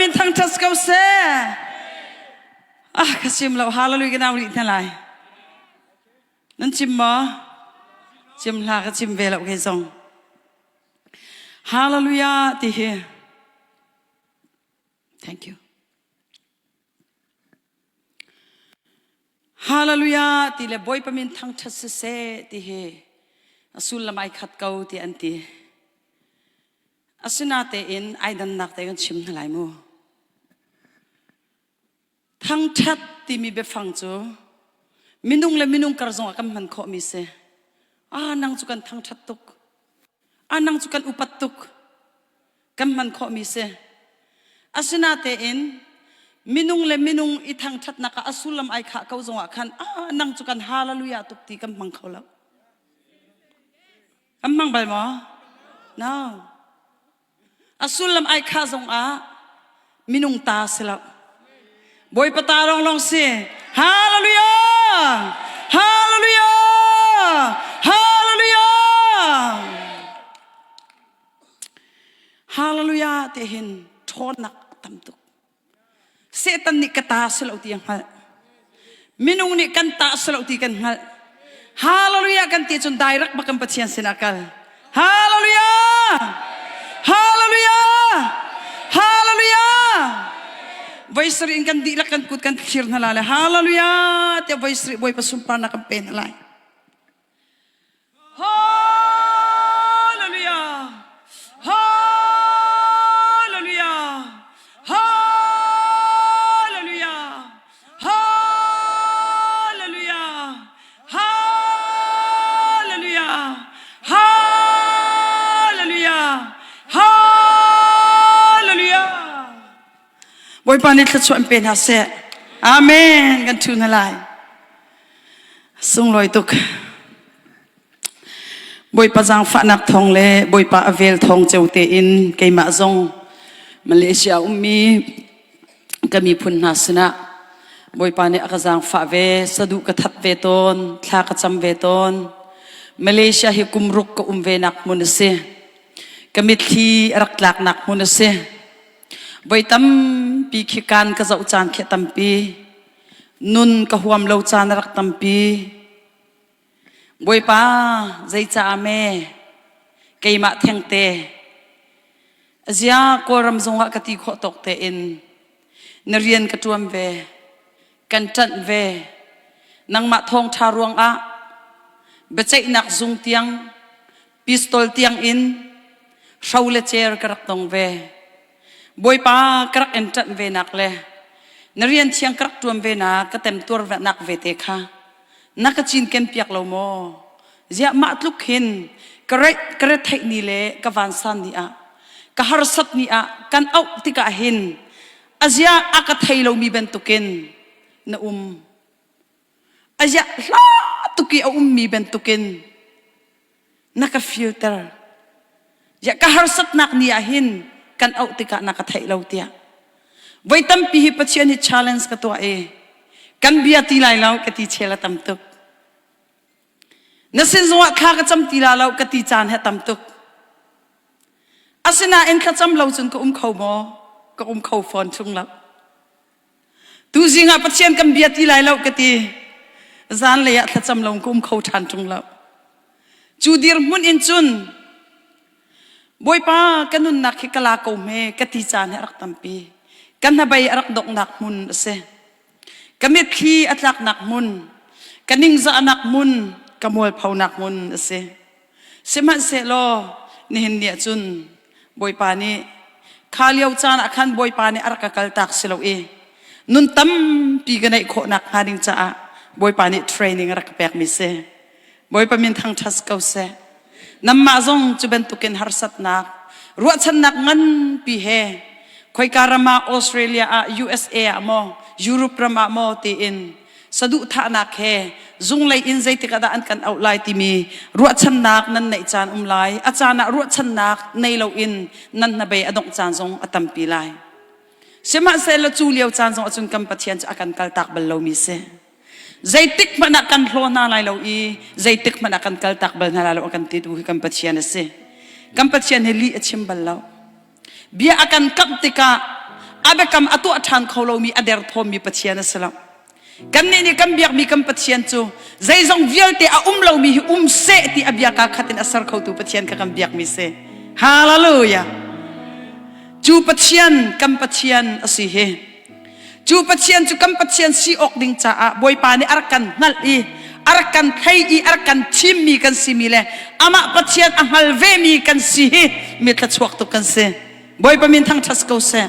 min thangṭhat ko seh. Ah, ka sim lo. Hallelujah ka nau rih hna lai. Nan chim maw? Chim hla ka chim ve lo kei zong. Hallelujah ti hi. Thank you. Hallelujah ti le Bawipa min thangṭhat siseh ti hi a sullam ai khat ko ti an ti. Asinatein ai dannak te kan chim hna lai mu. Thangṭhat timi biafang cu minung le minung kar zongah kan hman khawhmi si. Ah, nang cu kan thangṭhat tuk. Ah, nang cu kan upat tuk. Kan hman khawhmi si. Asinatein minung le minung i thangṭhatnak ah a sullam ai khah ko zongah khan ah nang cu kan hallelujah tuk ti kan hmang kho lo. Kan hmang bal maw? No. A sullam ai khah zongah minung ta si lo. Bawipa ta lawnglawng si. Hallelujah! Hallelujah! Hallelujah! Hallelujah ti hin ṭhawnnak a tam tuk. Satan nih ka ta si lo ti a hngalh. Minung nih kan ta si lo ti kan hngalh. Hallelujah kan ti cun direct bak kan Pathian sinah kal. Hallelujah! Hallelujah! Hallelujah! Voi sarih in kan dihlak kan kut kan thlir hna lai le Hallelujah tiah voi sarih Bawipa sunparnak kan pe hna lai. Hallelujah! Hallelujah! Hallelujah! Hallelujah! Hallelujah! Hallelujah! Hallelujah! Bawipa nih thluachuah in pe hna seh. Amen. Kan ṭhu hna lai. Sunglawi tuk. Bawipa zaangfahnak thawng le Bawipa a vel thawng ceu tein keimah zong Malaysia ummi ka miphun hna sinah Bawipa nih a ka zaangfah ve, saduh ka that ve tawn, thla ka cam ve tawn. Malaysia hi kum ruk ka um ve nak hmun a si. Ka mitthli a rak tlaknak hmun a si. Voi tampi khi kaan ka zoh caan khi a tampi. Nun ka huam lo caan a rak tampi. Bawipa, zeicah me keimah thengte azia Kawlram zongah ka ti khawh tawk tein na rian ka ṭuan ve, kan ṭanh ve. Nangmah thawngṭha ruangah biaceihnak zung tiang pistol tiang in hro le cer ka rak tong ve. Bawipa ka rak in ṭanh ve nak le na rian thiang ka rak ṭuan ve nak ka temtuar nak ve te kha na ka cinken piak lo maw? Ziah mah tluk hin ka ka retheih ni le ka vansan ni ah ka harsat ni ah kan auh tikah hin azia a ka thei lomi bantukin na um. Aziah hla tuk i a ummi bantukin na ka filter. Ya ka harsatnak ni ah hin kan auh tikah na ka theih lo tiah. Voi tampi hi Pathian hi challenge ka tuah i kan bia ti lai lo ka ti chel a tam tuk. Na sin zongah thla ka cam ti la lo ka ti caan he tam tuk. Asinain thlacam lo cun ka um kho maw? Ka um kho fawn chung lo. Tuzing ah Pathian kan bia ti lai lo ka ti. Zanlei ah thlacam lo ka um kho ṭhan ṭung lo. Cu dirhmun in cun Bawipa ka nunnak hi ka la ko hme ka ti caan hi a rak tampi. Ka hnabei a rak donghnak hmun a si. Ka mitthli a tlaknak hmun, ka ningzahnak hmun, ka mualphonak hmun a si. Sihmanhsehlaw nihin ni ah cun Bawipa nih kha lio caan ah khan Bawipa nih a rak ka kaltak si lo i nun tampi ka neih khawhnak hnga ding caah Bawipa nih training a rak ka pekmi si. Bawipa min thangṭhat ko seh. Nanmah zong cu bantukin harsatnak, ruahchannak nganpi he khoika ram ah Australia ah USA ah maw Europe ram ah maw tiin saduhthahnak he zunglei in zeitik ah dah an kan auh lai timi ruahchannak nan neih caan um lai. A caan ah ruahchannak nei loin nan hnabei a dongh caan zong a tampi lai. Sihmanhsehlaw cu lio caan zong ahcun kan Pathian cu a kan kaltak bal lomi si. Zeitik hmanh ah kan hlaw hna lai lo i zeitik hmanh ah kan kaltak bal hna lai lo a kan ti tu hi kan Pathian a si. Kan Pathian hi lih a chim bal lo. Bia a kan kamh tikah A biakam a tuah ṭhan kho lomi a derthawmmi Pathian a si lo. Kannih nih kan biakmi kan Pathian cu zeizong vialte a um lomi hi um seh ti a bia kaa khat in a ser khotu Pathian kha kan biakmi si. Hallelujah! Cu Pathian kan Pathian a si hi. Cu Pathian cu kan Pathian si awk ding caah Bawipa nih a rak kan hngalh i a rak kan thei i a rak kan thimmi kan simi le amah Pathian a hngal vemi kan si hi mi thluachuak tuk kan si. Bawipa min thangṭhat ko seh.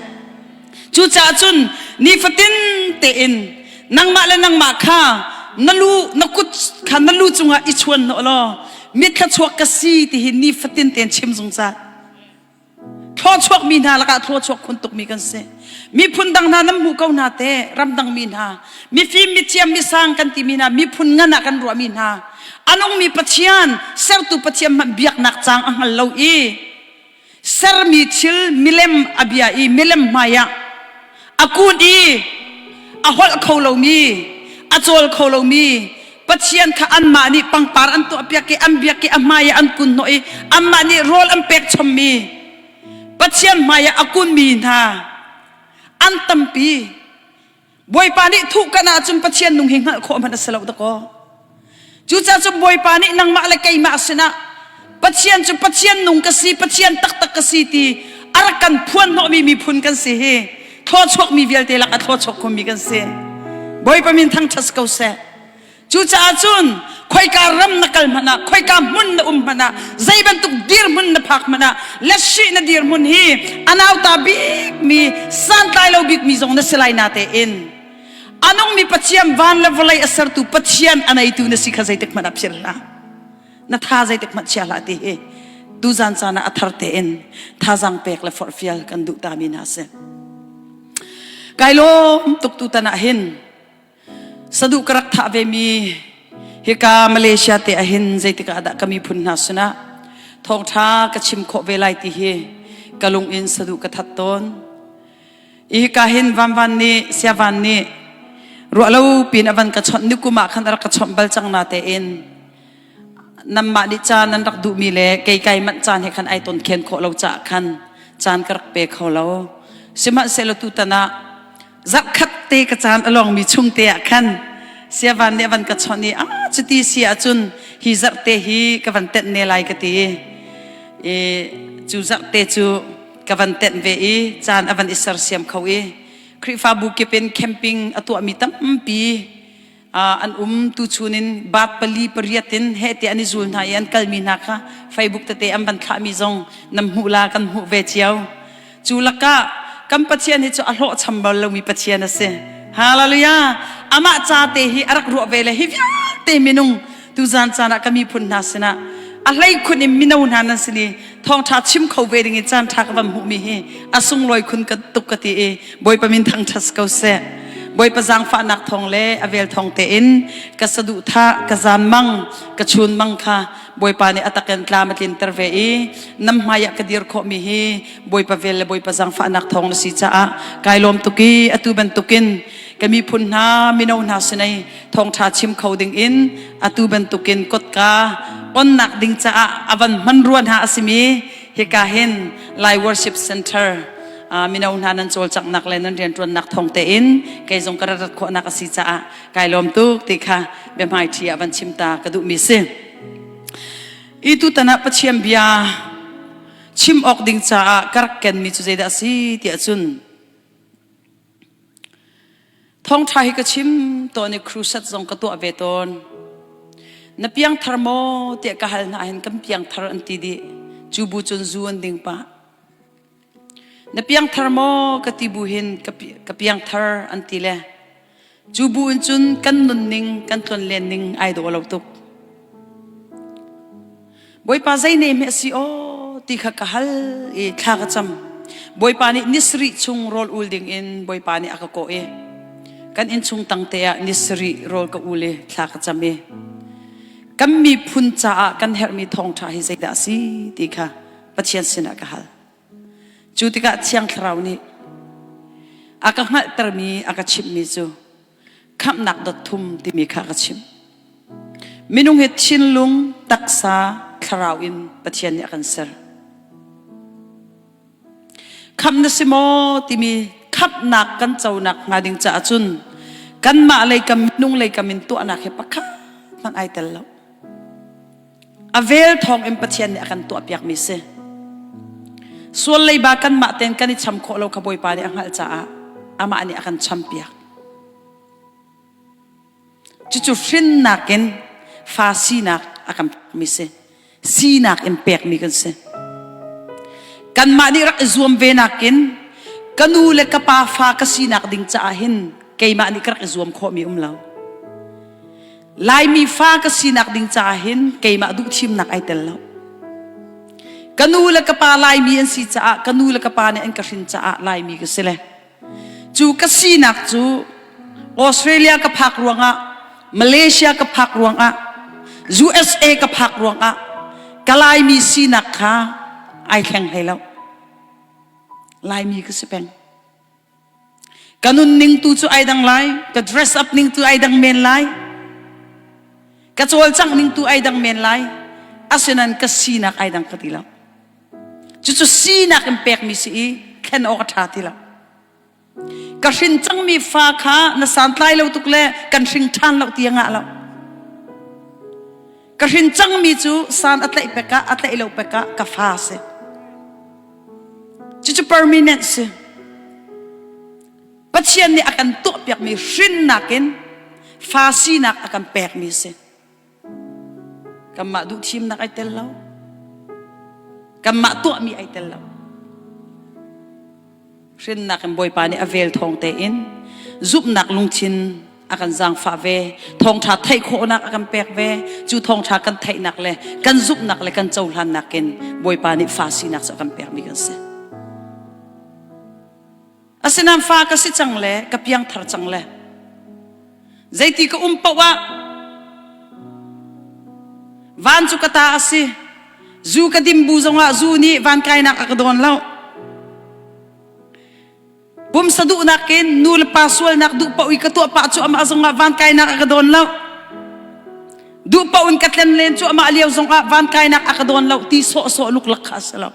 Cucaah cun nifatin tein nangmah le nangmah kha na lu na kut kha na lu cungah i chuan hnawh law mitthla ka si ti hi nifatin tein chim zungzal. Thluachuak mi hna lakah thluachuak khun tukmi kan si. Miphun dang hna nan hmuh ko hna te, ramdang mi hna, mifim, mithiam, misang kan timi hna, miphun ngan ah kan ruahmi hna, a nungmi Pathian, sertu Pathian hmanh biaknak caang a hngal lo i sermi thil milem a bia i milem hmaiah a kun i a holh kho lomi a cawl kho lomi Pathian kha anmah nih pangpar an tuahpiak i an biak i a hmai ah an kun hnawh i anmah nih rawl an pek chommi Pathian hmai ah a kunmi hna an tampi. Bawipa nih thuh kan ahcun Pathian nung hi hngalh khawh hmanh a si lo dakaw. Cucaah cun Bawipa nih nangmah le keimah sinah Pathian cu Pathian nung ka si, Pathian taktak ka si ti a rak kan phuan hnawhmi miphun kan si hi thluachuakmi vialte lak a thluachuak khunmi kan si. Bawipa min thangṭhat ko seh. Cucaah cun khoika ram na kal hmanh ah, khoika hmun na um hmanh ah, zei bantuk dirhmun na phak hmanh ah, lashih na dirhmun hi a nauta bikmi, santlai lo bikmi zong na si lai na tein. A nungmi Pathian van le vawlei a sertu Pathian a neitu na si kha zeitik hmanh ah philh hlah. Na tha zeitik hmanh chia hlah ti hi tuzan caan ah a thar tein thazaang pek le forhfial kan duh ta mi hna si. Kai lawm tuk tutan ah hin Saduh ka rak thah vemi hika Malaysia te ahhin zeitik ah dah ka miphun hna sinah thawngṭha ka chim khawh ve lai ti hi ka lung in saduh ka that tawn. Hika hin Vanvan nih Siavan nih ruahlo pin a van ka chawnh nikum ah khan a rak ka chawnh bal cang na tein nanmah nih caan nan rak duhmi le kei kai manh caan he khan ai ton khen khawh lo caah khan caan ka rak pe kho lo. Sihmanhsehlaw tutan ah zarhkhat te ka caan a lawngmi chung te ah khan siavan nih a van ka chawnh i ah cuti si ahcun hi zarh te hi ka van tenh ne lai ka ti i cu zarh te cu ka van tenh ve i caan a van i sersiam kho i Khrihfabu kip in camping a tuahmi tampi an um tuchun in bat pali pariat in heh tiah an i zul hna i an kalmi hna kha Facebook tete an van thlahmi zong nan hmuh la kan hmuh ve cio cu lakah kan Pathian hi cu a hlawhcham bal lomi Pathian a si hallelujah amah ca te hi a rak ruah ve le hi vialte minung tuzan caan ah ka miphun hna sinah a hleikhun in mino hna nan sin i thawngṭha chim kho ve ding in caan ṭha ka van hmuhmi hi a sunglawi khun ka tuk ka ti i Bawipa min thangṭhat ko seh. Bawipa zaangfahnak thawng le a vel thawng tein ka saduhthah, ka zanmang, ka chunmang kha Bawipa nih a takin tlam a tlinter ve i nam hmaiah ka dir khawhmi hi Bawipa vel le Bawipa zaangfahnak thawng na si caah kai lawm tuk i atu bantukin ka miphun hna mino hna sinai thawngṭha chim kho ding in atu bantukin kotka onnak ding caah a van hman rua hna a simi hika hin Lai Worship Center mino hna nan cawlcanghnak le nan rianṭuannak thawng tein kei zong ka rat khawhnak a si caah kai lawm tuk ti kha biahmaiṭhi ah van chim ta ka duhmi si. I tutan ah Pathian bia chim awk ding caah ka rak kenmi cu zeidah a si tiah cun Thawngṭha hi ka chim tawn i crusade zong ka tuah ve tawn. Na piangthar maw tiah ka hal hna hin kan piangthar an ti dih. Cu bu cun zu an ding pah. Na piangthar maw ka ti bu hin ka piangthar an ti le cu bu in cun kan nunning kan tlonlen ning ai dawh lo tuk. Bawipa zei ne hme a si aw ti kha ka hal i thla ka cam. Bawipa nih ni sarih chung rawl ul ding in Bawipa nih a ka kawh i kan innchung tang te ah ni sarih rawl ka ul i thla ka cam i kan miphun caah kan herhmi thawngṭha hi zeidah a si ti kha Pathian sinah ka hal. Cu tikah Thiang Thlarau nih a ka hngalhtermi a ka chimhmi cu khamhnak dot thum timi kha ka chimh. Minung hi thinlung, taksa, thlarau in Pathian nih a kan ser. Khamh na si maw timi khamh. Khamhnak kan conak hnga ding caah cun kanmah lei kam minung lei kam in tuahnak hi pakhat hmanh ai tel lo. A vel thawng in Pathian nih a kan tuahpiakmi si. Sual leiba kanmah tein kan i cham khawh lo kha Bawipa nih a hngalh caah amah nih a kan champiak. Cucu hrinnak in fa sinak a kan pekmi si. Sinak in pekmi kan si. Kanmah nih rak i zuam ve nakin ka nu le ka pa fa ka sinak ding caah hin keimah nih ka rak i zuam khawhmi um lo. Laimi fa ka sinak ding caah hin keimah duhthimnak ai tel lo. Ka nu le ka pa Laimi an si caah ka nu le ka pa nih an ka hrin caah Laimi ka si le. Cu ka sinak cu Australia ka phak ruangah, Malaysia ka phak ruangah, USA ka phak ruangah ka Laimi sinak kha ai thleng hlei lo. Laimi ka si peng. Ka nunning tu cu ai dang lai, ka dress up ning tu ai dang men lai, ka cawlcangh ning tu ai dang men lai, asinain ka sinak ai dang ka ti lo. Cucu sinak in pekmi si i thlen awk a ṭha ti lo. Ka hrin cangmi fa kha na santlai lo tuk le kan hring ṭhan lo ti a ngah lo. Ka hrin cangmi cu san a tlaih pek ah a tlaih lo pek ah ka fa si. Cucu permanent si. Pathian nih a kan tuahpiakmi hrinnak in fa sinak a kan pekmi si. Kanmah duhthimnak ai tel lo. Kanmah tuahmi ai tel lo. Hrinnak in Bawipa nih a vel thawng tein zumhnak lungthin a kan zaangfah ve. Thawngṭha theih khawhnak a kan pek ve. Cu thawngṭha kan theihnak le kan zumhnak le kan cohlannak in Bawipa nih fa sinak cu a kan pekmi kan si. Asinain fa ka si cang le ka piangthar cang le zeiti ka um paoh ah van cu ka ta a si zu ka dim bu zongah zu nih van kainak a ka dawn lo pumsa duhnak in nu le pa sualnak duh paoh i ka tuah pah cu amah zongah van kainak a ka dawn lo duh paoh in ka tlen len cu amah lio zongah van kainak a ka dawn lo ti sawhsawh luklak kha a si lo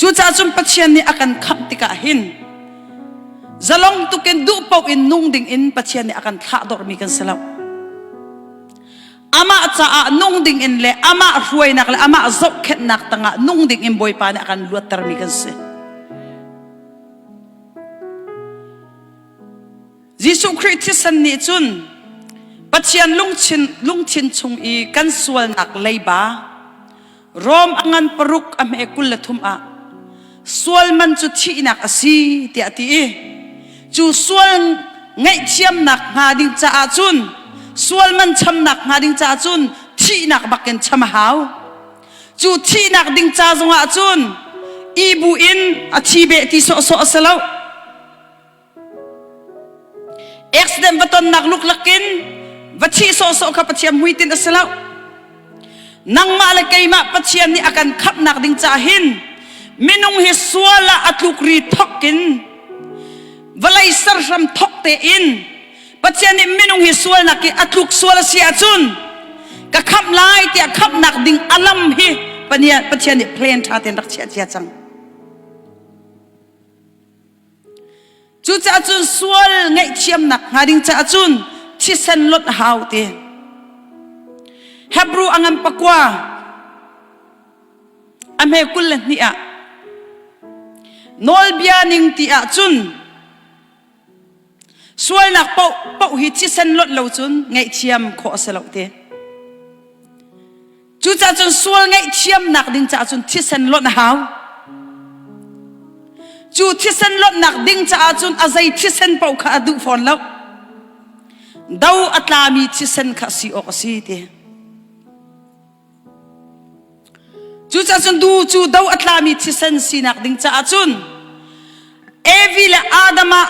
Cucaah cun Pathian nih a kan khamh tikah hin zalong tukin duh paoh in nung ding in Pathian nih a kan thlahdorhmi kan si lo. Amah caah nung ding in le amah hruainak le amah zohkhenhnak tangah nung ding in Bawipa nih a kan luattermi kan si. Jesuh Khrih thisen nih cun Pathian lungthin, lungthin chung i kan sualnak leiba Rom a ngan paruk a hme 23 ah sual man cu thihnak a si tiah a ti i cu sual ngaihthiamnak hnga ding caah cun sual man chamnak hnga ding caah cun thihnak bakin cham a hau. Cu thihnak ding ca zongah cun i bu in a thi beh ti sawhsawh a si lo. Accident va tonnak luklak in va thih sawhsawh kha Pathian hmuitinh a si lo. Nangmah le keimah Pathian nih a kan khamhnak ding caah hin minung hi sual ah a tlukri thok in vawlei serhram thok tein Pathian nih minung hi sualnak hi a tluk sual a si ahcun ka khamh lai tiah khamhnak ding a lam hi Pathian nih plan ṭha tein rak chiah cia cang. Cucaah cun sual ngaihthiamnak hnga ding caah cun thisen lonh a hau ti. Hebrew a ngan pakua a hme 22 ah nawlbia ning ti ah cun sualnak paoh paoh hi thisen lonh lo cun ngaihthiam khawh a si lo ti. Cucaah cun sual ngaihthiamnak ding caah cun thisen lonh a hau. Cu thisen lonhnak ding caah cun a zei thisen paoh kha a duh fawn lo. Do a tlami thisen kha si awk a si ti. Cucaah cun du cu do a tlami thisen sinak ding caah cun Evi le Adam ah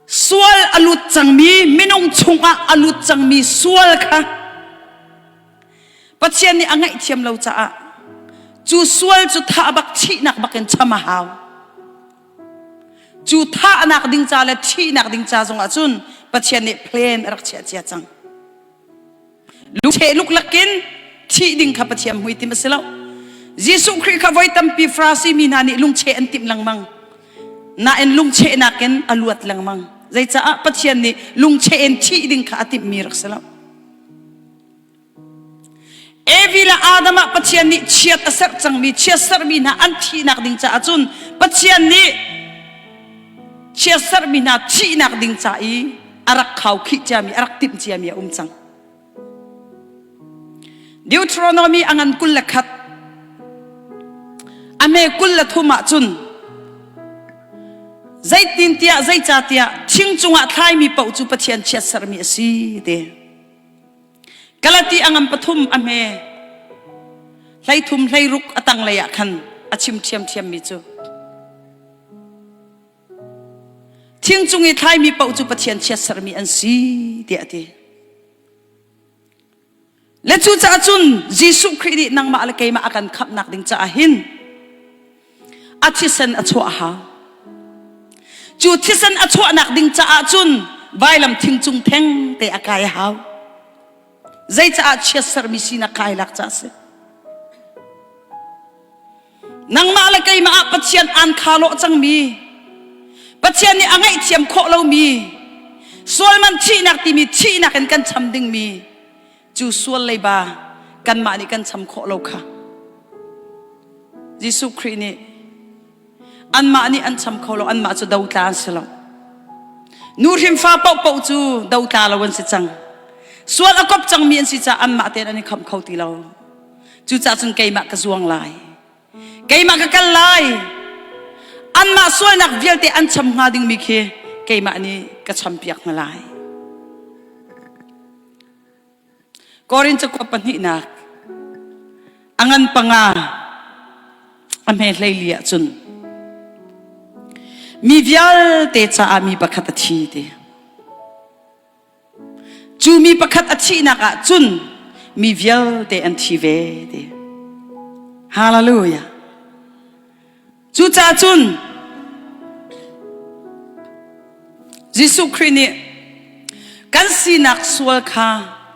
Sual a lut cangmi minung chungah a lut cangmi sual kha Pathian nih a ngaihthiam lo caah cu sual cu thah bak thihnak bakin cham a hau. Cu thahnak ding ca le thihnak ding ca zongah cun Pathian nih plan a rak chiah cia cang. Lungcheh luklak in thih ding kha Pathian hmuitim a si lo. Jesuh Khrih kha voi tampi Farasi mi hna nih lungcheh an timh lengmang. Nain lungchehnak in a luat lengmang. Zeicaah Pathian nih lungcheh in thih ding kha a timhmi rak si lo. Evi le Adam ah Pathian nih chiat a serh cangmi, chiat serhmi hna an thihnak ding caah cun Pathian nih chiat serhmi hna thihnak ding ca i a rak khaukhih ciami, a rak timh ciami a um cang. Deuteronomy a ngan 21 a hme 23 ah cun zeitintiah zeicatiah thing cungah thlaimi paoh cu Pathian chiatsermi a si ti. Galati a ngan pathum a hme 13 hleiruk a tanglei ah khan a chim ṭhiamṭhiammi cu thing cung i thlaimi paoh cu Pathian chiatsermi an si tiah a ti. Le cucaah cun Jesuh Khrih nih nangmah le keimah a kan khamhnak ding caah hin a thisen a chuah a hau. Cu thisen a chuahnak ding caah cun vailam thing cung theng te a kai a hau. Zeicaah chiatsermi sinak kai lak caah a si. Nangmah le keimah ah Pathian aan kha lawh cangmi, Pathian nih a ngaihthiam khawh lomi, sualman thihnak timi thihnak in kan cham dingmi cu sual leiba kanmah nih kan cham khawh lo kha Jesuh Khrih nih anmah nih an cham kho lo anmah cu dotla an si lo nu hrim fa paohpaoh cu dotla lo an si cang sual a kop cangmi an si caah anmah tein an i khamh kho ti lo Cucaah cun keimah ka zuang lai. Keimah ka kal lai. Anmah sualnak vialte an cham hnga dingmi khi keimah nih ka champiak hna lai. Korin cakuat pahnihnak a ngan panga a hme hleili ah cun mi vialte caah mi pakhat a thi ti. Cu mi pakhat a thihnak ah cun mi vialte an thi ve ti. Hallelujah. Cucaah cun Jesuh Khrih nih kan sinak sual kha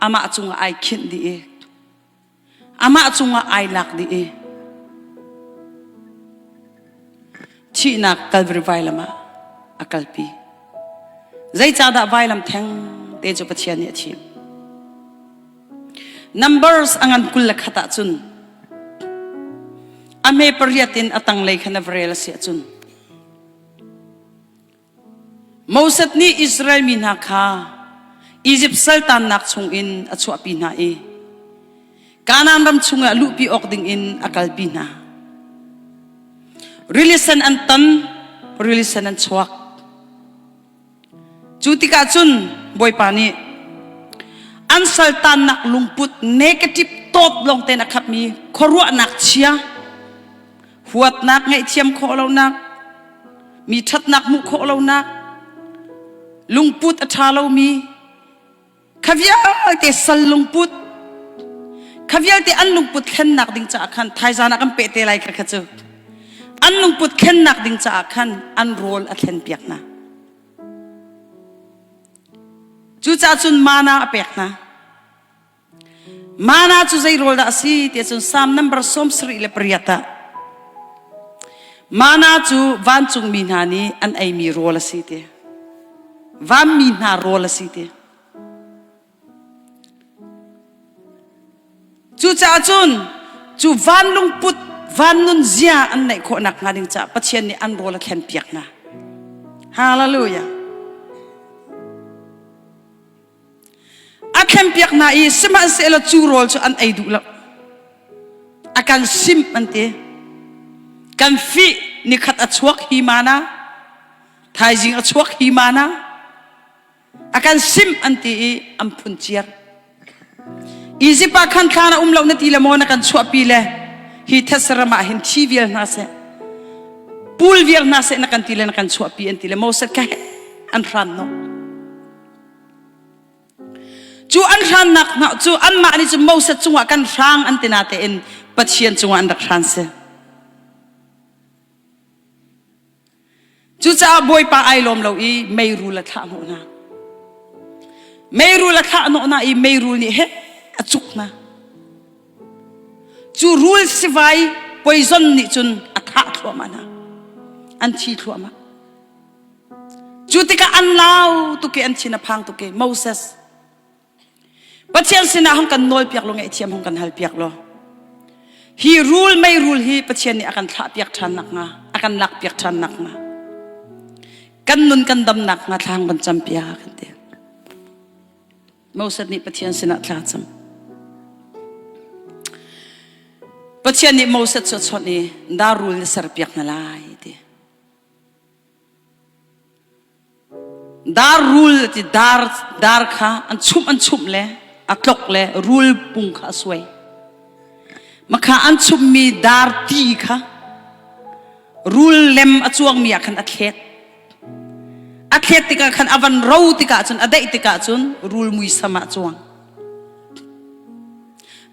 amah cungah ai khinh dih i Amah cungah ai lak dih i thihnak Calvary vailam ah a kalpi. Zeicahdah vailam theng te cu Pathian nih a thim? Numbers a ngan 21 ah cun a hme pariat in a tanglei khan a va rel a si ahcun Moses nih Israel mi hna kha Izipt saltannak chungin a chuahpi hna i Kanaan ram chungah luhpi awk dingin a kalpi hna. Rili sen an tan, rili sen an chuak. Cu tikah cun Bawipa nih an saltannak lungput negative thought lawng tein a khatmi khuaruahnak chia huatnak ngaihthiam khawh lonak mi ṭhatnak hmuh khawh lonak lungput a ṭha lomi kha vialte sal lungput kha vialte an lungput thlennak ding caah khan thaizan ah kan peh te lai kha kha cu an lungput thlennak ding caah khan an rawl a thlen piak hna cucaah cun mana a pek hna Mana cu zei rawl dah a si ti ahcun Psalm number 78 ah Mana cu vancungmi hna nih an eimi rawl a si ti. Vanmi hna rawl a si ti. Cucaah cun cu van lungput, van nun zia an neih khawh nakhnga ding caah Pathian nih an rawl a thlenpiak hna. Hallelujah. A thlenpiak hna i sihmanhsehlaw cu rawl cu an ei duh lo. A kan simh an ti. Kan fih nikhat a chuak hi mana, thaizing a chuak hi mana. A kan simh an ti i an phun ciar. Izipt ah khan thlan a um lo na ti le maw na kan chuahpi le hi thetse ram ah hin thi vial hna seh pul vial hna seh na kan ti le na kan chuahpi an ti le Moses kha an hran no. Cu an hrannak hna cu anmah nih cun Moses cungah kan hrang an ti natein Pathian cungah an rak hran si. Cucaah Bawipa ai lawm lo i meirul a thlah hnawh hna. Meirul a thlah hnawh hna i meirul nih he a cuk hna. Cu rul sivai. poison nih cun a thah thluahmah hna. An thi thluahmah. Cu tikah an lau tuk i an thin a phang tuk i Moses Pathian sinah hung kan nawlpiak law ngaihthiam hung kan halpiak law hi rul mei rul hi Pathian nih a kan thlahpiak ṭhan nakhnga a kan lakpiak ṭhan nakhnga kan nun kan dam nakhnga thla hung kan campiak kan ti. Moses nih Pathian sinah thla a cam. Pathian nih Moses cu a chawnh i dar rul na serpiak hna lai ti. Dar rul ti dar dar kha an chumh an chumh le a tlok le rul pung kha a suai. Makha an chumhmi dar ti kha rul lem a cuangmi ah khan a thlet. A thlet tikah khan a van ro tikah cun a daih tikah cun rul muisam ah cuang.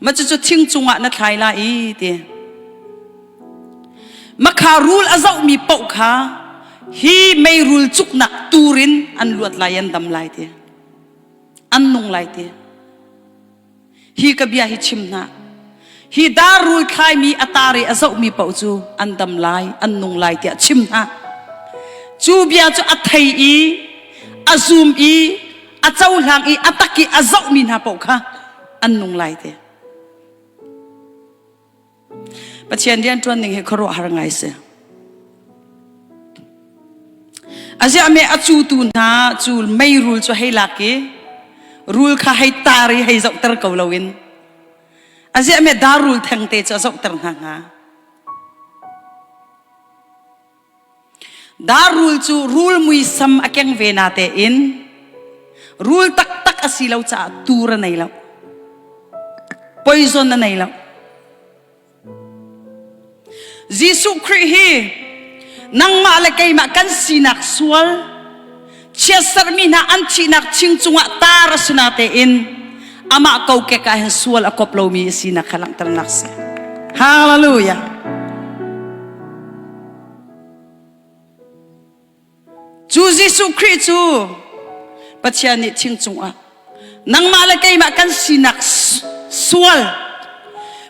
Ma cucu thing cungah na thlai lai i ti. Makha rul a zohmi paoh kha hi meirul cuknak turin an luat lai an dam lai ti. An nung lai ti. Hi ka bia hi chim hna. Hi dar rul thlaimi a tar i a zohmi paoh cu an dam lai, an nung lai tiah chim hna. Cu bia cu a thei i a zum i a cohlang i a tak i a zohmi hna paoh kha an nung lai ti. Pathian rianṭuan ning hi khuaruahhar ngai si. Aziah me a cutu hna cu meirul cu hei lak i rul kha hei tar i hei zohter ko loin aziah me dar rul thengte cu a zohter hna hnga. Dar rul cu rul muisam a keng ve na tein rul taktak a si lo caah tur a nei lo. Poison a nei lo. Jesuh Khrih hi nangmah le keimah kan sinak sual chiatserhmi hna an thihnak thing cungah tar a si na tein amah kokek ah hin sual a kop lomi a sinak kha langhternak si. Hallelujah. Cu Jesuh Khrih cu Pathian nih thing cungah nangmah le keimah kan sinak sual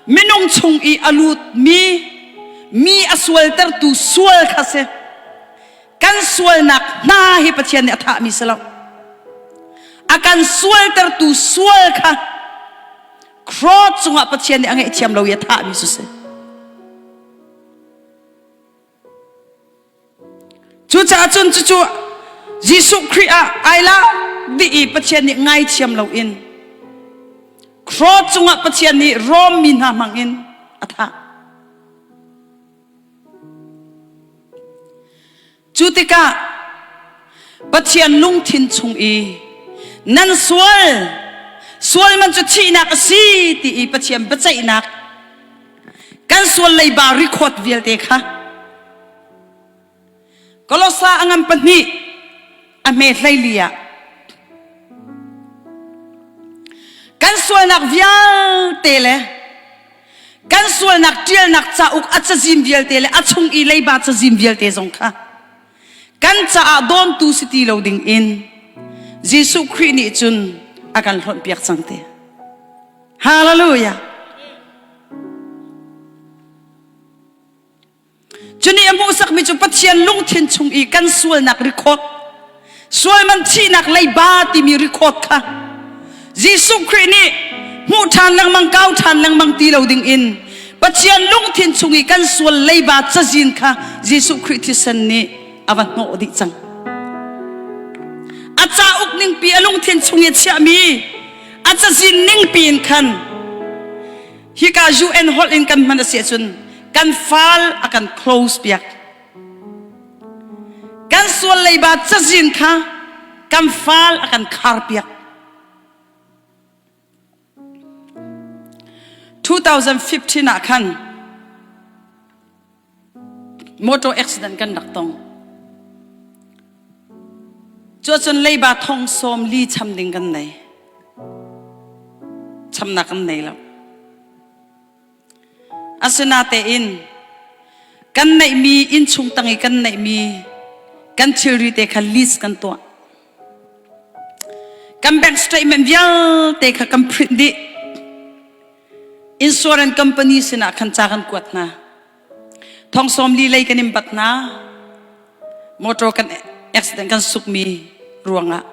minung chung i a lutmi mi a sualtertu sual kha si kan sualnak hna hi Pathian nih a thahmi si lo a kan sualtertu sual kha cross cungah Pathian nih a ngaihthiam lo i a thahmi cu si Cucaah cun cucu Jesuh Khrih ah ai lak dih i Pathian nih ngaithiam loin cross cungah Pathian nih Rom mi hna hmangin a thah. Cu tikah Pathian lungthin chung i nan sual sual man cu thihnak a si ti i Pathian biaceihnak kan sual leiba record vialte kha Kolosa a ngan pahnih a hme hleili ah kan sualnak vialte le kan sualnak ṭialnak cauk a cazin vialte le a chung i leiba cazin vialte zong kha kan caah dawntu si ti lo ding in Jesuh Khrih nih cun a kan hlonhpiak cang te. Hallelujah. Cunih a hmuhsakmi cu Pathian lungthin chung i kan sualnak record, sualman thihnak leiba timi record kha Jesuh Khrih nih hmuh ṭhan lengmang, kau ṭhan lengmang ti lo ding in Pathian lungthin chung i kan sual leiba cazin kha Jesuh Khrih thisen nih a va hnawh dih cang. A cauk ningpi a lungthin chung i a chiahmi a cazin ningpi in khan hika UN holh in kan hman a si ahcun kan fal a kan close piak kan sual leiba cazin kha kan fal a kan khar piak 2015 ah khan motor accident kan rak tong cuacun leiba thong sawm li cham ding kan nei chamnak kan nei lo asinatein kan neihmi innchung tang i kan neihmi kan thilri te kha list kan tuah kan bank statement vialte kha kan print dih insurance company sinah khan ca kan kuat hna. Thong sawm li lei kan in bat hna. Motor kan accident kan sukmi ruangah.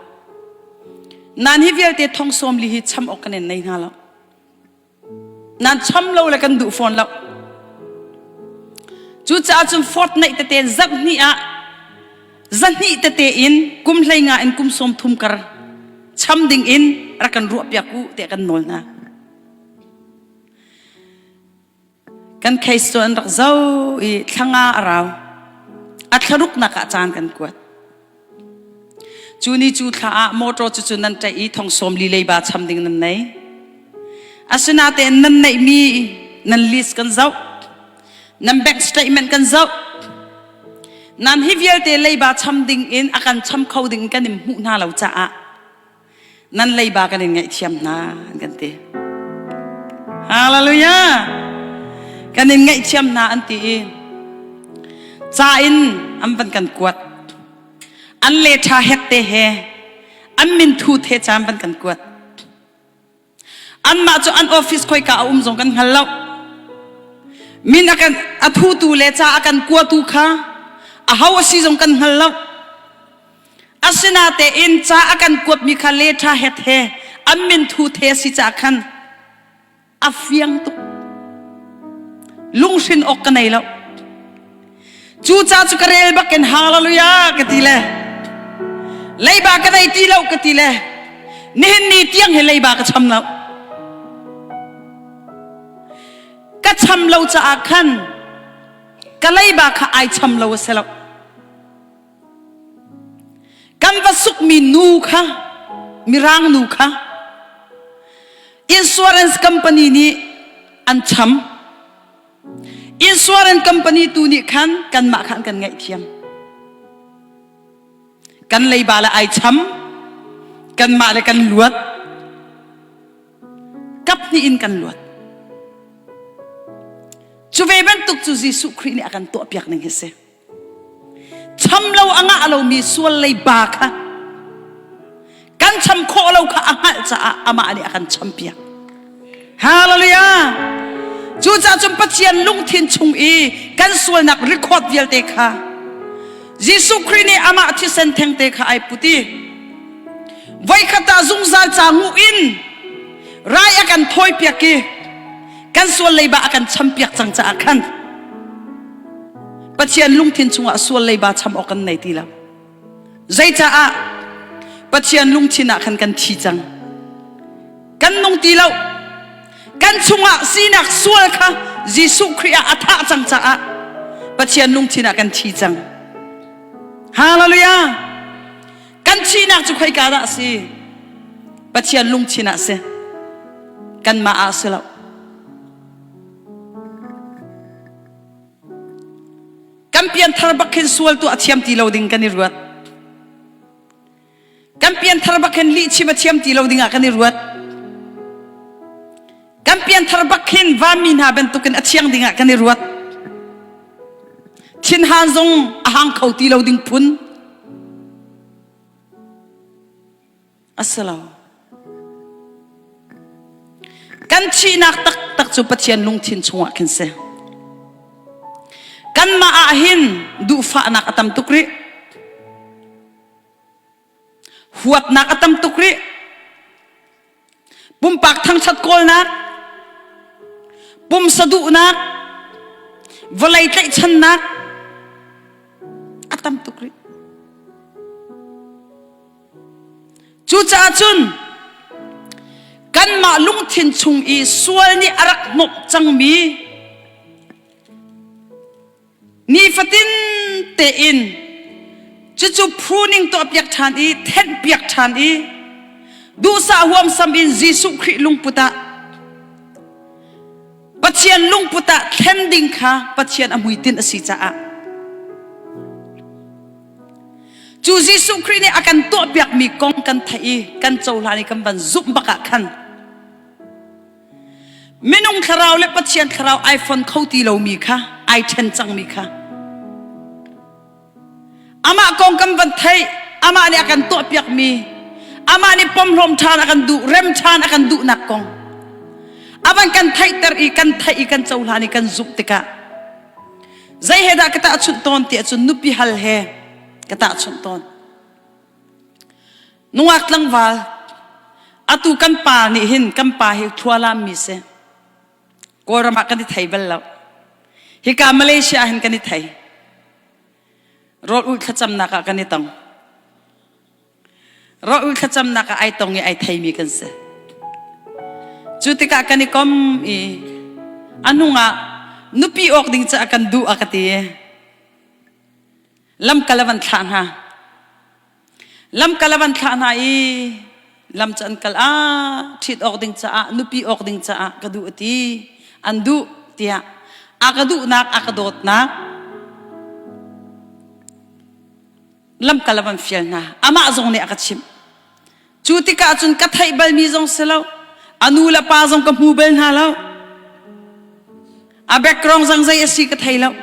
Nan hi vialte thong sawm li hi cham awk kan in nei hna lo. Nan cham lo le kan duh fawn lo. Cucaah cun fortnight tete zarh hnih ah zahnih tete in kum hlei nga in kum sawm thum kar cham ding in rak kan ruah piak u tiah kan nawl hna. Kan case cu an rak zo i thlanga a rau. A thlaruknak ah caan kan kuat. Cu ni cu thla ah motor cu cu nan ṭaih i thong sawm li leiba cham ding nan nei. Asinatein nan neihmi nan list kan zoh. Nan bank statement kan zoh. Nan hi vialte leiba cham ding in a kan cham kho ding kan in hmuh hna lo caah nan leiba kan in ngaihthiam hna an kan ti. Hallelujah! Kan in ngaihthiam hna an ti i ca in an van kan kuat. An le ṭha hek te he an min thu the caan van kan kuat. Anmah cu an office khoika a um zong kan hngal lo. Min a kan a thutu le ca a kan kuatu kha a ho a si zong kan hngal lo. Asinatein ca a kan kuatmi kha le ṭha het he an min thu the si ca khan a fiang tuk. Lunghrin awk ka nei lo. Cu ca cu ka rel bak in hallelujah ka ti le leiba ka nei ti lo ka ti le nihin ni tiang hi leiba ka cham lo. Ka cham lo caah khan ka leiba kha ai cham lo a si lo. Kan va sukmi nu kha mirang nu kha insurance company nih an cham. Insurance company tu nih khan kanmah khan kan ngaihthiam. Kan leiba le ai cham, kanmah le kan luat, kap hnih in kan luat. Cu ve bantuk cu Jesuh Khrih nih a kan tuahpiak ning hi si. Cham lo a ngah lomi sual leiba kha kan cham khawh lo kha a hngalh caah amah nih a kan champiak. Hallelujah! Cucaah cun Pathian lungthin chung i kan sualnak record vialte kha Jesuh Khrih nih amah thisen thengte kha ai put i voikhat ah zungzal ca nguh in rai a kan thawipiak i kan sual leiba a kan champiak cang caah khan Pathian lungthin chungah sual leiba cham awk kan nei ti lo. Zeicaah Pathian lungthin ah khan kan thi cang. Kan nung ti lo. Kan chungah sinak sual kha Jesuh Khrih ah a thah cang caah Pathian lungthin ah kan thi cang. Hallelujah! Kan thihnak cu khoika dah a si? Pathian lungthin ah a si. Kanmah ah a si lo. Kan pianthar bak khin sual tuah a thiam ti lo ding kan i ruat. Kan pianthar bak khin lihchim a thiam ti lo ding ah kan i ruat. Kan pianthar bak khin vanmi hna bantukin a thiang ding ah kan i ruat. Thinhan zong a hang kho ti lo ding phun. A si lo. Kan thihnak taktak cu Pathian lungthin chungah khin si. Kanmah ah hin duhfahnak a tam tuk rih. Huatnak a tam tuk rih. Pumpak thangṭhat kawlnak, pumsa duhnak, vawlei tlaihchannak a tam tuk rih. Cucaah cun kanmah lungthin chung i sual nih a rak hnawh cangmi nifatin tein cucu pruning tuahpiak ṭhan i thenhpiak ṭhan i duhsah huamsam in Jesuh Khrih lungput ah Pathian lungput ah thlen ding kha Pathian a hmuitinh a si caah Cu Jesuh Khrih nih a kan tuahpiakmi kong kan theih i kan cohlan i kan van zumh bak ah khan minung thlarau le Pathian thlarau ai fon kho ti lomi kha ai ṭhen cangmi kha amah kong kan van theih amah nih a kan tuahpiakmi amah nih pomhlawm ṭhan a kan duh rem ṭhan a kan duhnak kong a van kan theihter i kan theih i kan cohlan i kan zumh tikah. Zei he dah ka tahchunh tawn ti ahcun nupi hal he ka tahchunh tawn. Nungak tlangval atu kan pa nih hin kan pa hi thlualam mi si. Kawlram ah kan i thei bal lo. Hika Malaysia ah hin kan i thei. Rawl ulh thlacamnak ah kan i tong. Rawl ulh thlacamnak ah ai tong i ai theimi kan si. Cu tikah kan i kom i a hnung ah nupi awk ding caah kan duh a ka ti. Lamkal a van thlah hna. Lamkal a van thlah hna i lam cu an kal ah ṭhit awk ding caah nupi awk ding caah ka duh a ti. An duh tiah a ka duhnak a ka dawtnak lamkal a van fial hna. Amah zong nih a ka chimh. Cu tikah cun ka theih balmi zong si lo. A nu le pa zong ka hmu bal hna lo. A background zong zei a si ka thei lo.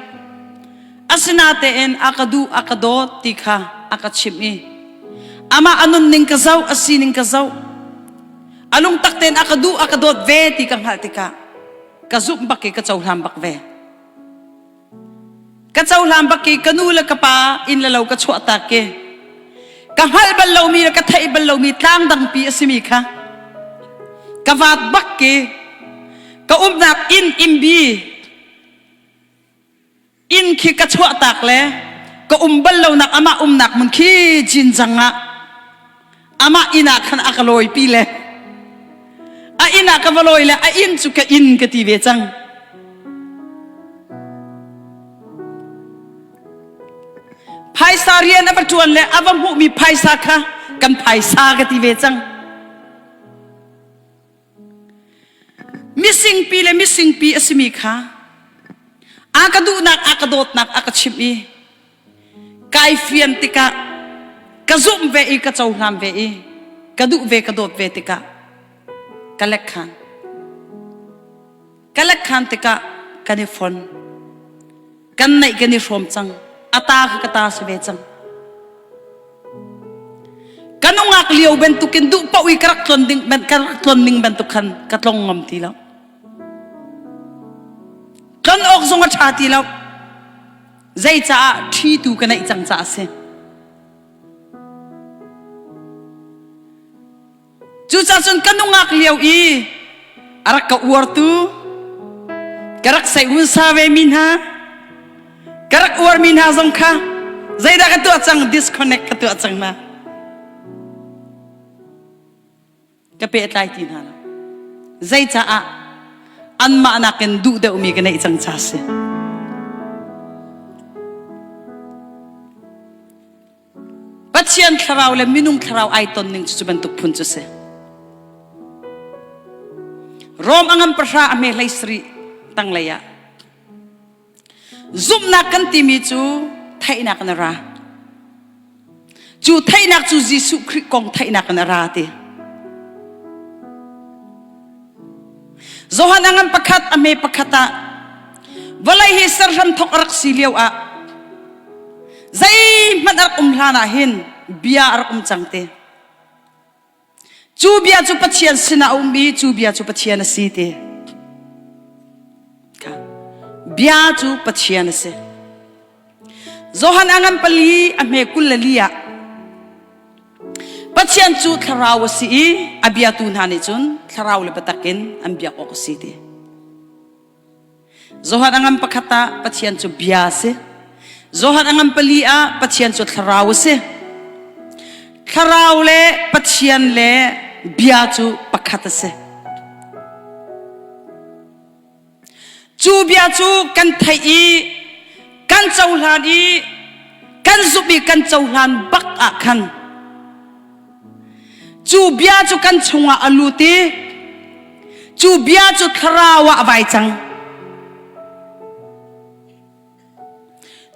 Asinatein a ka duh, a ka dawt ti kha a ka chimh i amah a nunning ka zoh, a sining ka zoh. A lungtak tein a ka duh, a ka dawt ve ti ka hngalh tikah ka zumh bak i ka cohlan bak ve. Ka cohlan bak i ka nu le ka pa inn le lo ka chuahtak i ka hngalh bal lomi le ka theih bal lomi tlang dangpi a simi kha ka vaat bak i ka umnak inn imbi inn khi ka chuahtak le ka um bal lonak amah umnak hmun khi Jinjang ah amah inn ah khan a ka lawipi le a inn ah ka va lawi le a inn cu ka inn ka ti ve cang. Phaisa rian a va ṭuan le a va hmuhmi phaisa kha kan phaisa ka ti ve cang. Misingpi le misingpi a simi kha a ka duhnak a ka dawtnak a ka chimh i kai fian tikah ka zumh ve i ka cohlan ve i ka duh ve ka dawt ve tikah ka lek khan ka lek khan tikah kan i fon kan neih kan i hrawm cang a ta kha ka ta si ve cang ka nungak lio bantukin duh paoh i ka rak tlon ding ka rak tlon ning bantuk khan ka tlong ngam ti lo tlon awk zong a ṭha ti lo Zeicaah ṭhitu ka neih cang caah a si. Cucaah cun ka nungak lio i a rak ka uartu, ka rak seihunsa ve mi hna, ka rak uarmi hna zong kha zeidah ka tuah cang disconnect ka tuah cang hna. Ka pehtlai ti hna lo. Zeicaah anmah nakin duh deuhmi ka neih cang ca si. Pathian thlarau le minung thlarau ai ton ning cu cu bantuk phun cu si. Rom a ngan pahra a hme hlei sarih tanglei ah Zumhnak kan timi cu theihnak in a ra. Cu theihnak cu Jesuh Khrih kong theihnak in a ra ti. Johan a ngan pakhat a hme pakhat ah vawlei hi serhram thok a rak si lio ah zeihmanh a rak um hlan ah hin bia a rak um cang te. Cu bia cu Pathian sinah a um i cu bia cu Pathian a si ti. Bia cu Pathian a si. Johan a ngan pali a hme 24 ah Pathian cu thlarau a si i a biatu hna nih cun thlarau le biatak in an biak awk a si ti. Johan a ngan pakhat ah Pathian cu bia a si. Johan a ngan pali ah Pathian cu thlarau a si. Thlarau le Pathian le bia cu pakhat a si. Cu bia cu kan theih i kan cohlan i kan zumh i kan cohlan bak ah khan Cu bia cu kan chungah a lut i cu bia cu thlarau ah a vai cang.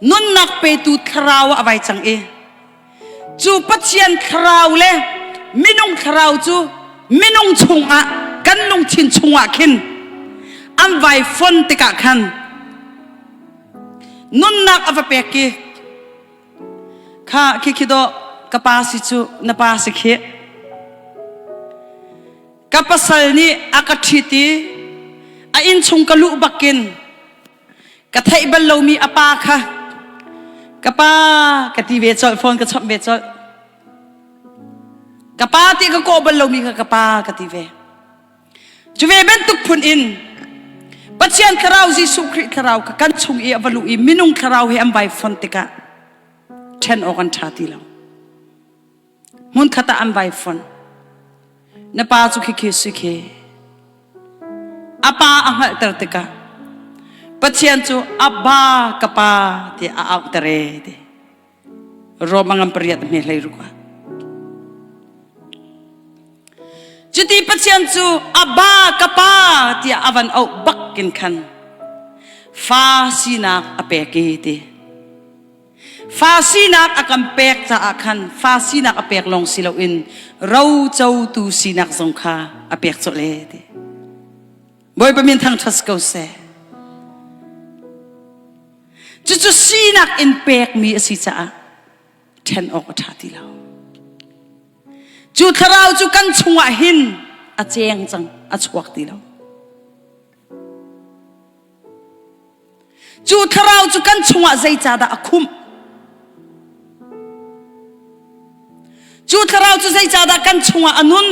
Nunnak petu thlarau ah a vai cang i cu Pathian thlarau le minung thlarau cu minung chungah kan lungthin chungah khin an vai fon tikah khan nunnak a va pek i Kha khi khi dawh ka pa si cu na pa si khi. Ka pasal nih a ka ṭhit i a innchung ka luh bakin. Ka theih bal lomi a pa kha ka pa ka ti ve colh phone ka chawmh ve colh. Ka pa ti ka kawh bal lomi kha ka pa ka ti ve. Cu ve bantuk phun in Pathian thlarau Jesuh Khrih thlarau kha kan chung i a va luh i minung thlarau he an vai fon tikah ṭhen awk an ṭha ti lo. Hmunkhat ah an vai fon. Na pa cu khikhi si khi. A pa a hngalhter tikah Pathian cu Abba ka pa tiah a auhter e ti. Rom a ngam pariat hme hlei ruk ah. Cuti Pathian cu Abba ka pa tiah a van auh bak in khan fa sinak a pek i ti. Fa sinak a kan pek caah khan fa sinak a pek lawng si loin rocotu sinak zong kha a pek colh e ti. Bawipa min thangṭhat ko seh. Cucu sinak in pekmi a si caah ṭhen awk a ṭha ti lo. Cu thlarau cu kan chungah hin a cheng cang, a chuak ti lo. Cu thlarau cu kan chungah zeicahdah a khumh? Cu thlarau cu zeicahdah kan chungah a nun?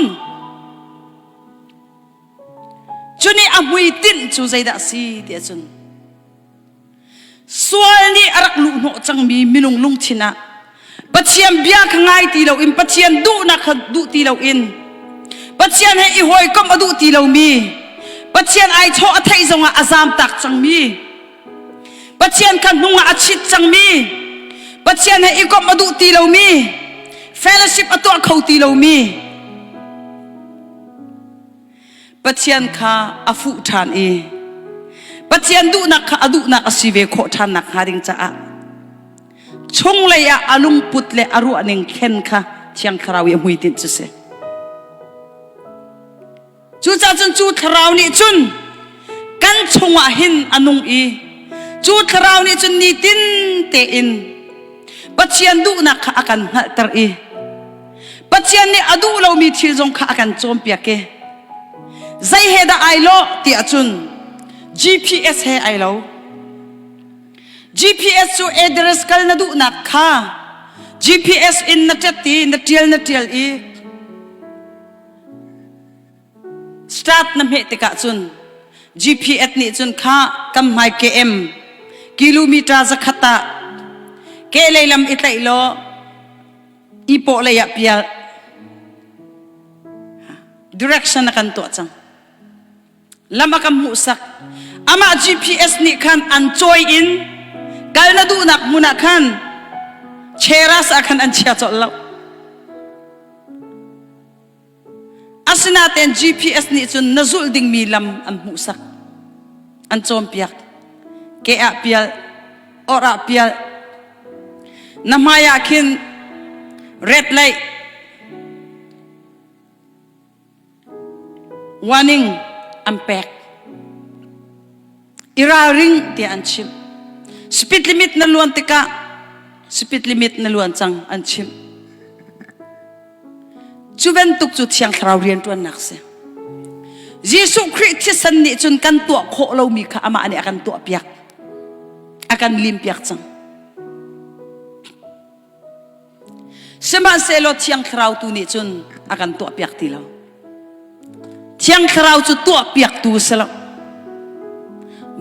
Cu nih a hmuitinh cu zeidah a si ti ahcun sual nih a rak luhhnawh cangmi minung lungthin ah Pathian bia kha ngai ti loin Pathian duhnak kha duh ti loin Pathian he i hawikomh a duh ti lomi Pathian ai chawh a theih zongah a zamtak cangmi Pathian kha hnungah a chit cangmi Pathian he i komh a duh ti lomi fellowship a tuah kho ti lomi Pathian kha a fuh ṭhan i Pathian duhnak kha a duhnak a si ve khawh ṭhan nak hnga ding caah chunglei ah a lungput le a ruahning thlen kha Thiang Thlarau i a hmuitinh cu si. Cucaah cun cu Thlarau nih cun kan chungah hin a nung i cu Thlarau nih cun nitin tein Pathian duhnak kha a kan hngalhter i Pathian nih a duh lomi thil zong kha a kan cawnpiak i zei he dah ai lawh tiah cun GPS he ai lo. GPS cu address kal na duhnak kha GPS in na ṭet i na ṭial na ṭial i start na hmeh tikah cun GPS nih cun kha kam hmai KM kilometer zakhat ah kehlei lam i tlaih law ipawh lei ah pial direction a kan tuah cang. Lam a kan hmuhsak. Amah GPS nih khan an cawi in kal na duhnak hmun ah khan Cheras ah khan an chia colh lo. Asinain GPS nih cun na zulh dingmi lam an hmuhsak. An cawnpiak. Ke ah pial, or ah pial. Na hmai ah khin red light Warning an pek. I ralring tiah an chimh. Speed limit na luan tikah speed limit na luan cang an chimh. Cu bantuk cu Thiang Thlarau rianṭuannak si. Jesuh Khrih thisen nih cun kan tuah khawh lomi kha amah nih a kan tuahpiak. A kan limpiak cang. Sihmanhsehlaw Thiang Thlarau tu nih cun a kan tuahpiak ti lo. Thiang Thlarau cu tuahpiaktu a si lo.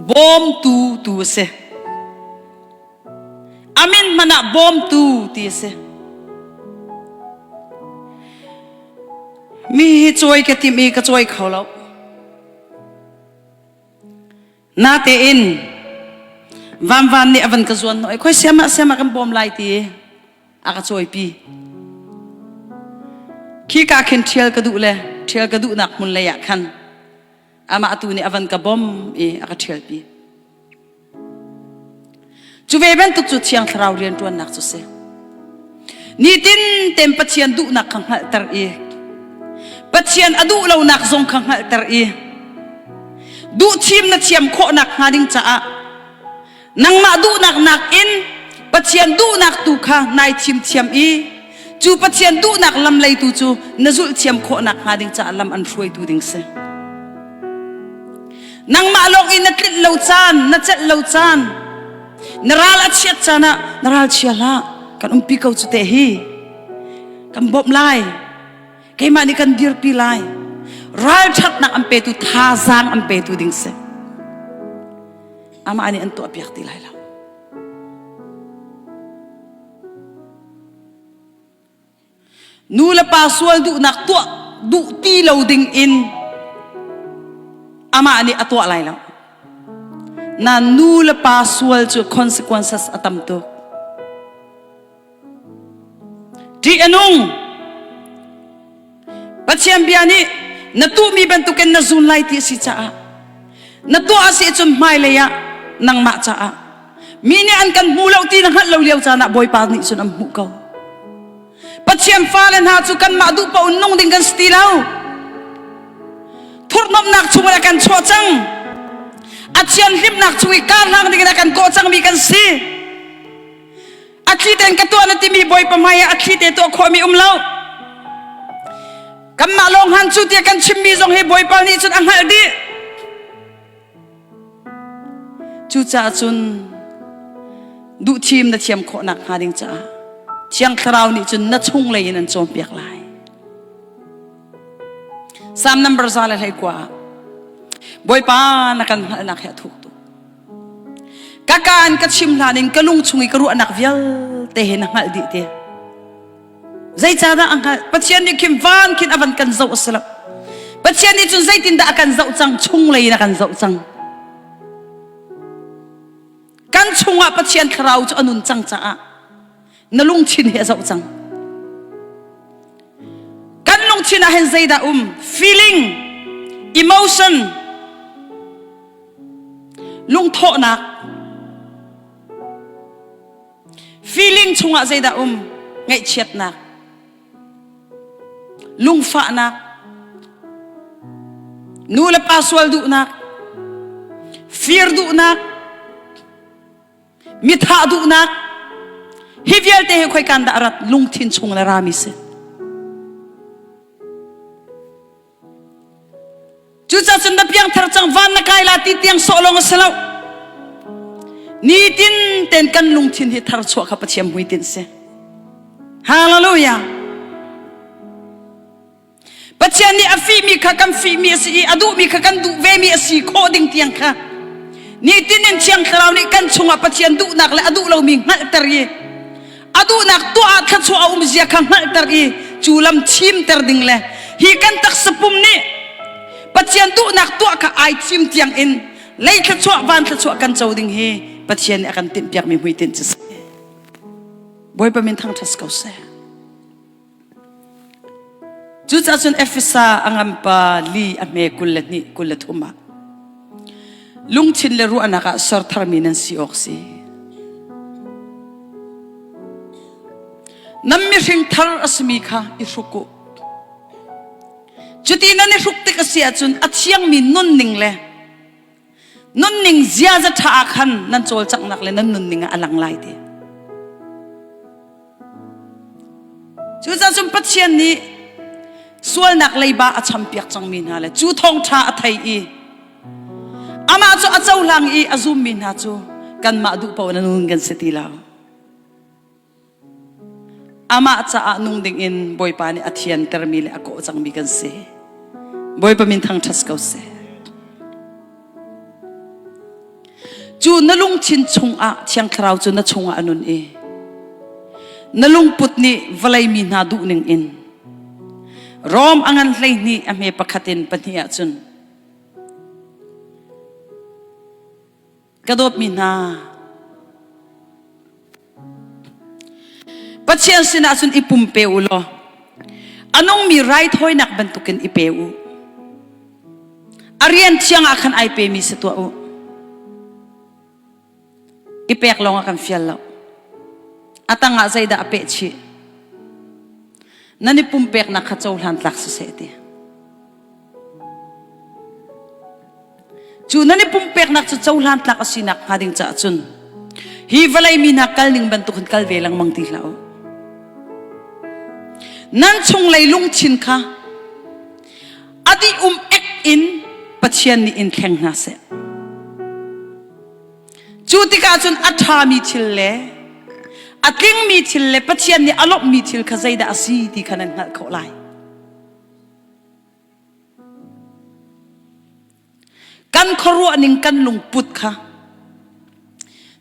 Bawmtu tu a si. A min hmanh ah bawmtu ti a si. Mi hi cawi ka timh i ka cawi kho lo. Natein vanvan nih a van ka zuan hnawh i khoi siamah siamah kan bawm lai ti a ka cawipi. Khi ka khin ṭhial ka duh le ṭhial ka duhnak hmun lei ah khan amah tu nih a van ka bawm i a ka ṭhialpi. Cu ve bantuk cu Thiang Thlarau rianṭuannak cu si. Nitin ten Pathian duhnak kha hngalhter i Pathian a duh lonak zong kha hngalhter i duhthim na thiam khawhnak hnga ding caah nangmah duhnak nakin Pathian duhnak tu kha nai thim thiam i cu Pathian duhnak lam lei tu cu na zulh thiam khawhnak hnga ding caah lam an hruaitu ding si. Nangmah lawng i na tlinh lo caan, na celh lo caan, na ral a chiat caan ah na ral chia hlah. Kan umpi ko cu te hi. Kan bawmh lai. Keimah nih kan dirpi lai. Ralṭhatnak an petu, thazaang an petu ding si. Amah nih an tuahpiak ti lai lo. Nu le pa sual duhnak tuah duh ti lo ding in amah nih a tuah lai lo. Na nu le pa sual cu consequences a tam tuk. Ṭih a nung. Pathian bia nih na tuhmi bantukin na zun lai ti a si caah na tuah a si cun hmailei ah nangmah caah mi nih an kan hmu lo ti na hngalh lo lio caan ah Bawipa nih cun an hmuh ko. Pathian fale hna cu kanmah duh paoh in nung ding kan si ti lo. Thurhnomhnak chungin a kan chuah cang. A thianhlimnak chung i karhlang dingin a kan kawh cangmi kan si. A thli tein ka tuah na timi Bawipa hmai ah a thli te tuah khawhmi um lo. Kanmah lawng han cu tiah kan chimmi zong hi Bawipa nih cun a hngalh dih. Cucaah cun duhthim na thiam khawhnak hnga ding caah Thiang Thlarau nih cun na chunglei in an cawnpiak lai. Psalm number 121 ah Bawipa na kan hngalhnak hi a thuk tuk. Ka kaan ka chim hlan in ka lung chung i ka ruahnak vialte he na hngalh dih te. Zeicahdah a hngalh? Pathian nih khin van khin a van kan zoh a si lo. Pathian nih cun zeitindah a kan zoh cang? Chunglei in a kan zoh cang. Kan chungah Pathian thlarau cu a nun cang caah na lungthin hi a zoh cang. Kan lungthin ah hin zeidah um? Feeling, emotion, lungthawhnak feeling chungah zeidah um ngaihchiatnak lungfahnak nu le pa sual duhnak fir duhnak mithah duhnak hi vialte hi khoikan dah rat lungthin chung le rami si Cucaah cun na piangthar cang van na kai la ti tiang sawh lawng a si lo. Nitin ten kan lungthin hi thar chuah kha Pathian hmuitinh si. Hallelujah. Pathian nih a fihmi kha kan fihmi a si i a duhmi kha kan duh vemi a si khawh ding tiang kha nitin in Thiang Thlarau nih kan chungah Pathian duhnak le a duh lomi hngalhter i a duhnak tuah ah thluachuah a um zia kha hngalhter i cu lam thimter ding le hi kan taksa pum nih Pathian duhnak tuah kha ai thim tiang in lei thluachuah van thluachuah kan co ding hi Pathian nih a kan tinhpiakmi hmuitinh cu si. Bawipa min thangṭhat ko seh. Cucaah cun Efesa a nganpa li a hme 22 23 ah lungthin le ruahnak ah ser tharmi nan si awk si. Nan mihring thar a simi kha i hruk u. Cuti nan i hruk tik a si ahcun a thiangmi nunning le nunning ziaza ṭha ah khan nan cawlcanghnak le nan nunning ah a lang lai ti. Cucaah cun Pathian nih sualnak leiba a champiak cangmi hna le cu thawngṭha a thei i amah cu a cohlang i a zummi hna cu kanmah duh paoh na nun kan si ti lo. Amah caah nung dingin Bawipa nih a thiantermi le a kawh cangmi kan si. Bawipa min thangṭhat ko seh. Cu na lungthin chungah Thiang Thlarau cu na chungah a nun i na lungput nih vawlei mi hna duhning in Rom a ngan 12 a hme pakhat in pahnih ahcun Ka dawtmi hna, Pathian sinah cun i pumpe u law a nungmi raithawinak bantukin i pe u. A rian thiang ah khan ai pemi si tuah u. I pek lawng ah kan fial lo. A tangah zeidah a peh chih? Nan i pumpeknak kha cohlan tlak siseh ti. Cu nan i pumpeknak cu cohlan tlak a sinak hnga ding caah cun hi vawlei mi hna kal ning bantuk in kal ve lengmang ti hlah u. Nan chunglei lungthin kha a dih um ek in. Pathian nih in thleng hna seh. Cu tikah cun a ṭhami thil le a tlingmi thil le Pathian nih a lawmhmi thil kha zeidah a si ti kha nan hngalh khawh lai. Kan khuaruah ning kan lungput kha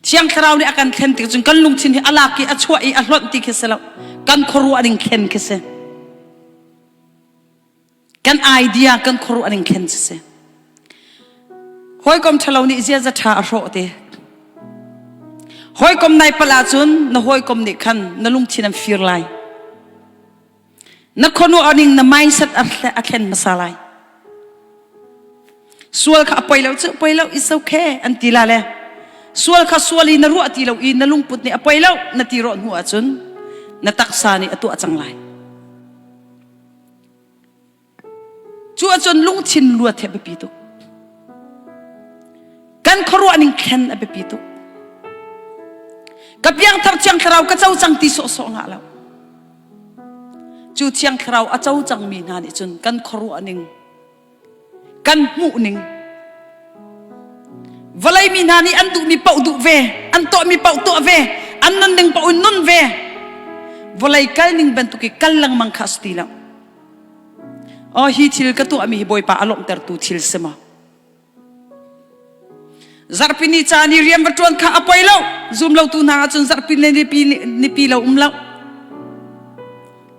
Thiang Thlarau nih a kan thlen tik cun kan lungthin hi a lak i a chuah i a hlonh ti khi si lo. Kan khuaruah ning thlen khi si. Kan idea kan khuaruah ning thlen si si. Hawikom ṭhalo nih ziaza ṭha a hrawh te. Hawikom nai palh ahcun na hawikom nih khan na lungthin an fir lai. Na khuaruah ning na mindset a thlen hmasa lai. Sual kha a poi lo cu poi lo it's okay an ti la le sual kha sual i na ruah ti lo i na lungput nih a poi lo na ti rawh hnu ahcun na taksa nih a tuah cang lai. Cu ahcun lungthin luat hi a biapi tuk. Kan khuaruah ning thlen a biapi tuk. Ka piangthar thiang thlarau ka co cang ti sawhsawh ngah lo. Cu thiang thlarau a co cangmi hna nih cun kan khuaruah ning kan hmuh ning vawlei mi hna nih an duhmi paoh duh ve an tuahmi paoh tuah ve an nunning paoh in nun ve vawlei kal ning bantuk i kal lengmang kha a si ti lo Oh hi thil ka tuahmi hi Bawipa a lawmhtertu thil si maw? Zarhpi ni caan i rian va ṭuan kha a poi lo. Zum lotu hna ahcun zarhpi le nipi, nipi lo um lo.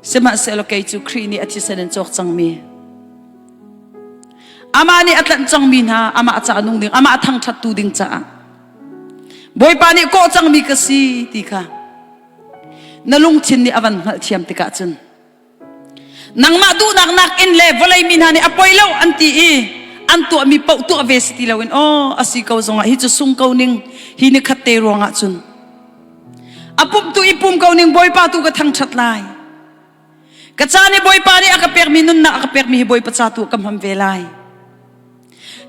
Sihmanhsehlaw kei cu Khrih nih a thisen in cawk cangmi amah nih a tlanh cangmi hna amah ca nung ding amah thangṭhattu ding caah Bawipa nih kawh cangmi ka si ti kha na lungthin nih a van hngalhthiam tikah cun Nangmah duhnak nakin le vawlei mi hna nih a poi lo an ti i an tuahmi paoh tuah ve si ti loin aw a si ko zongah hi cu sung ko ning hi ni khat te ruangah cun a pumh tu i pum ko ning Bawipa tu ka thangṭhat lai ka ca nih Bawipa nih a ka pekmi nunnak a ka pekmi hi Bawipa ca tu ka hman ve lai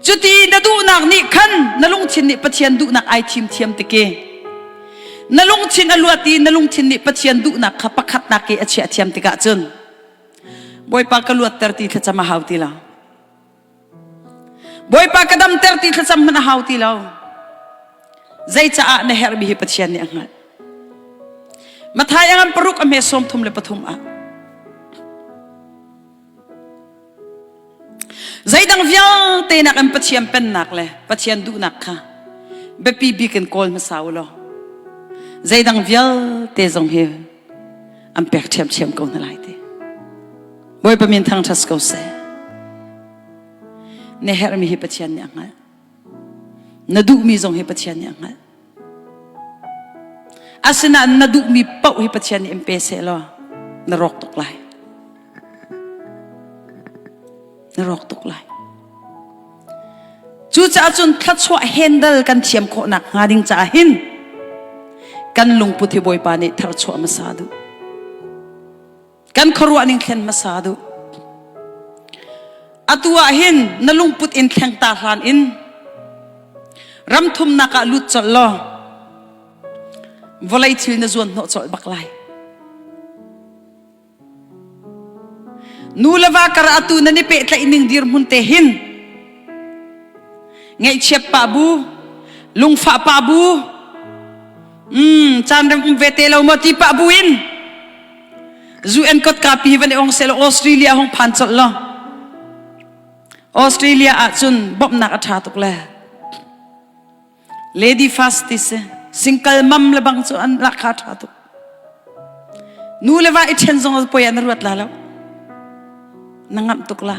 Cuti na duhnak nih khan na lungthin nih Pathian duhnak ai thim thiam tike. Na lungthin a luat i na lungthin nih Pathian duhnak kha pakhatnak i a chiah thiam tikah cun Bawipa ka luatter ti thlacam a hau ti lo. Bawipa ka damter ti thlacam hmanh a hau ti lo. Zeicaah na herhmi hi Pathian nih a hngalh. Matthai a ngan paruk a hme 33 ah Zeidang vialte nakin Pathian pennak le Pathian duhnak kha biapi bik in kawl hmasa u law zeidang vialte zong hi an pek ṭhiamṭhiam ko hna lai ti. Bawipa min thangṭhat ko seh. Na herhmi hi Pathian nih a hngalh. Na duhmi zong hi Pathian nih a hngalh. Asinain na duhmi paoh hi Pathian nih in pe seh law na rawk tuk lai. Na rawk tuk lai. Cucaah cun thluachuah handle kan thiam khawhnak hnga ding caah hin kan lungput hi Bawipa nih tharchuah hmasa duh. Kan khuaruah ning thlen hmasa duh. Atu ah hin na lungput in thleng ta hlan in ram thumnak ah lut colh law vawlei thil na zuan hnawh colh bak lai. Nu le va kar atu nan i pehtlaih ning dirhmun te hin ngaihchiat pah bu lungfah pah bu mm caan rem um ve te lo maw ti pah bu in UN kotka pi van i ong seh law Australia hong phan colh law Australia ah cun bawmhnak a ṭha tuk le Lady first ti si single mom le bang cu an lakha ṭha tuk nu le va i ṭhen zong poi ah na ruat la lo na ngamh tuk la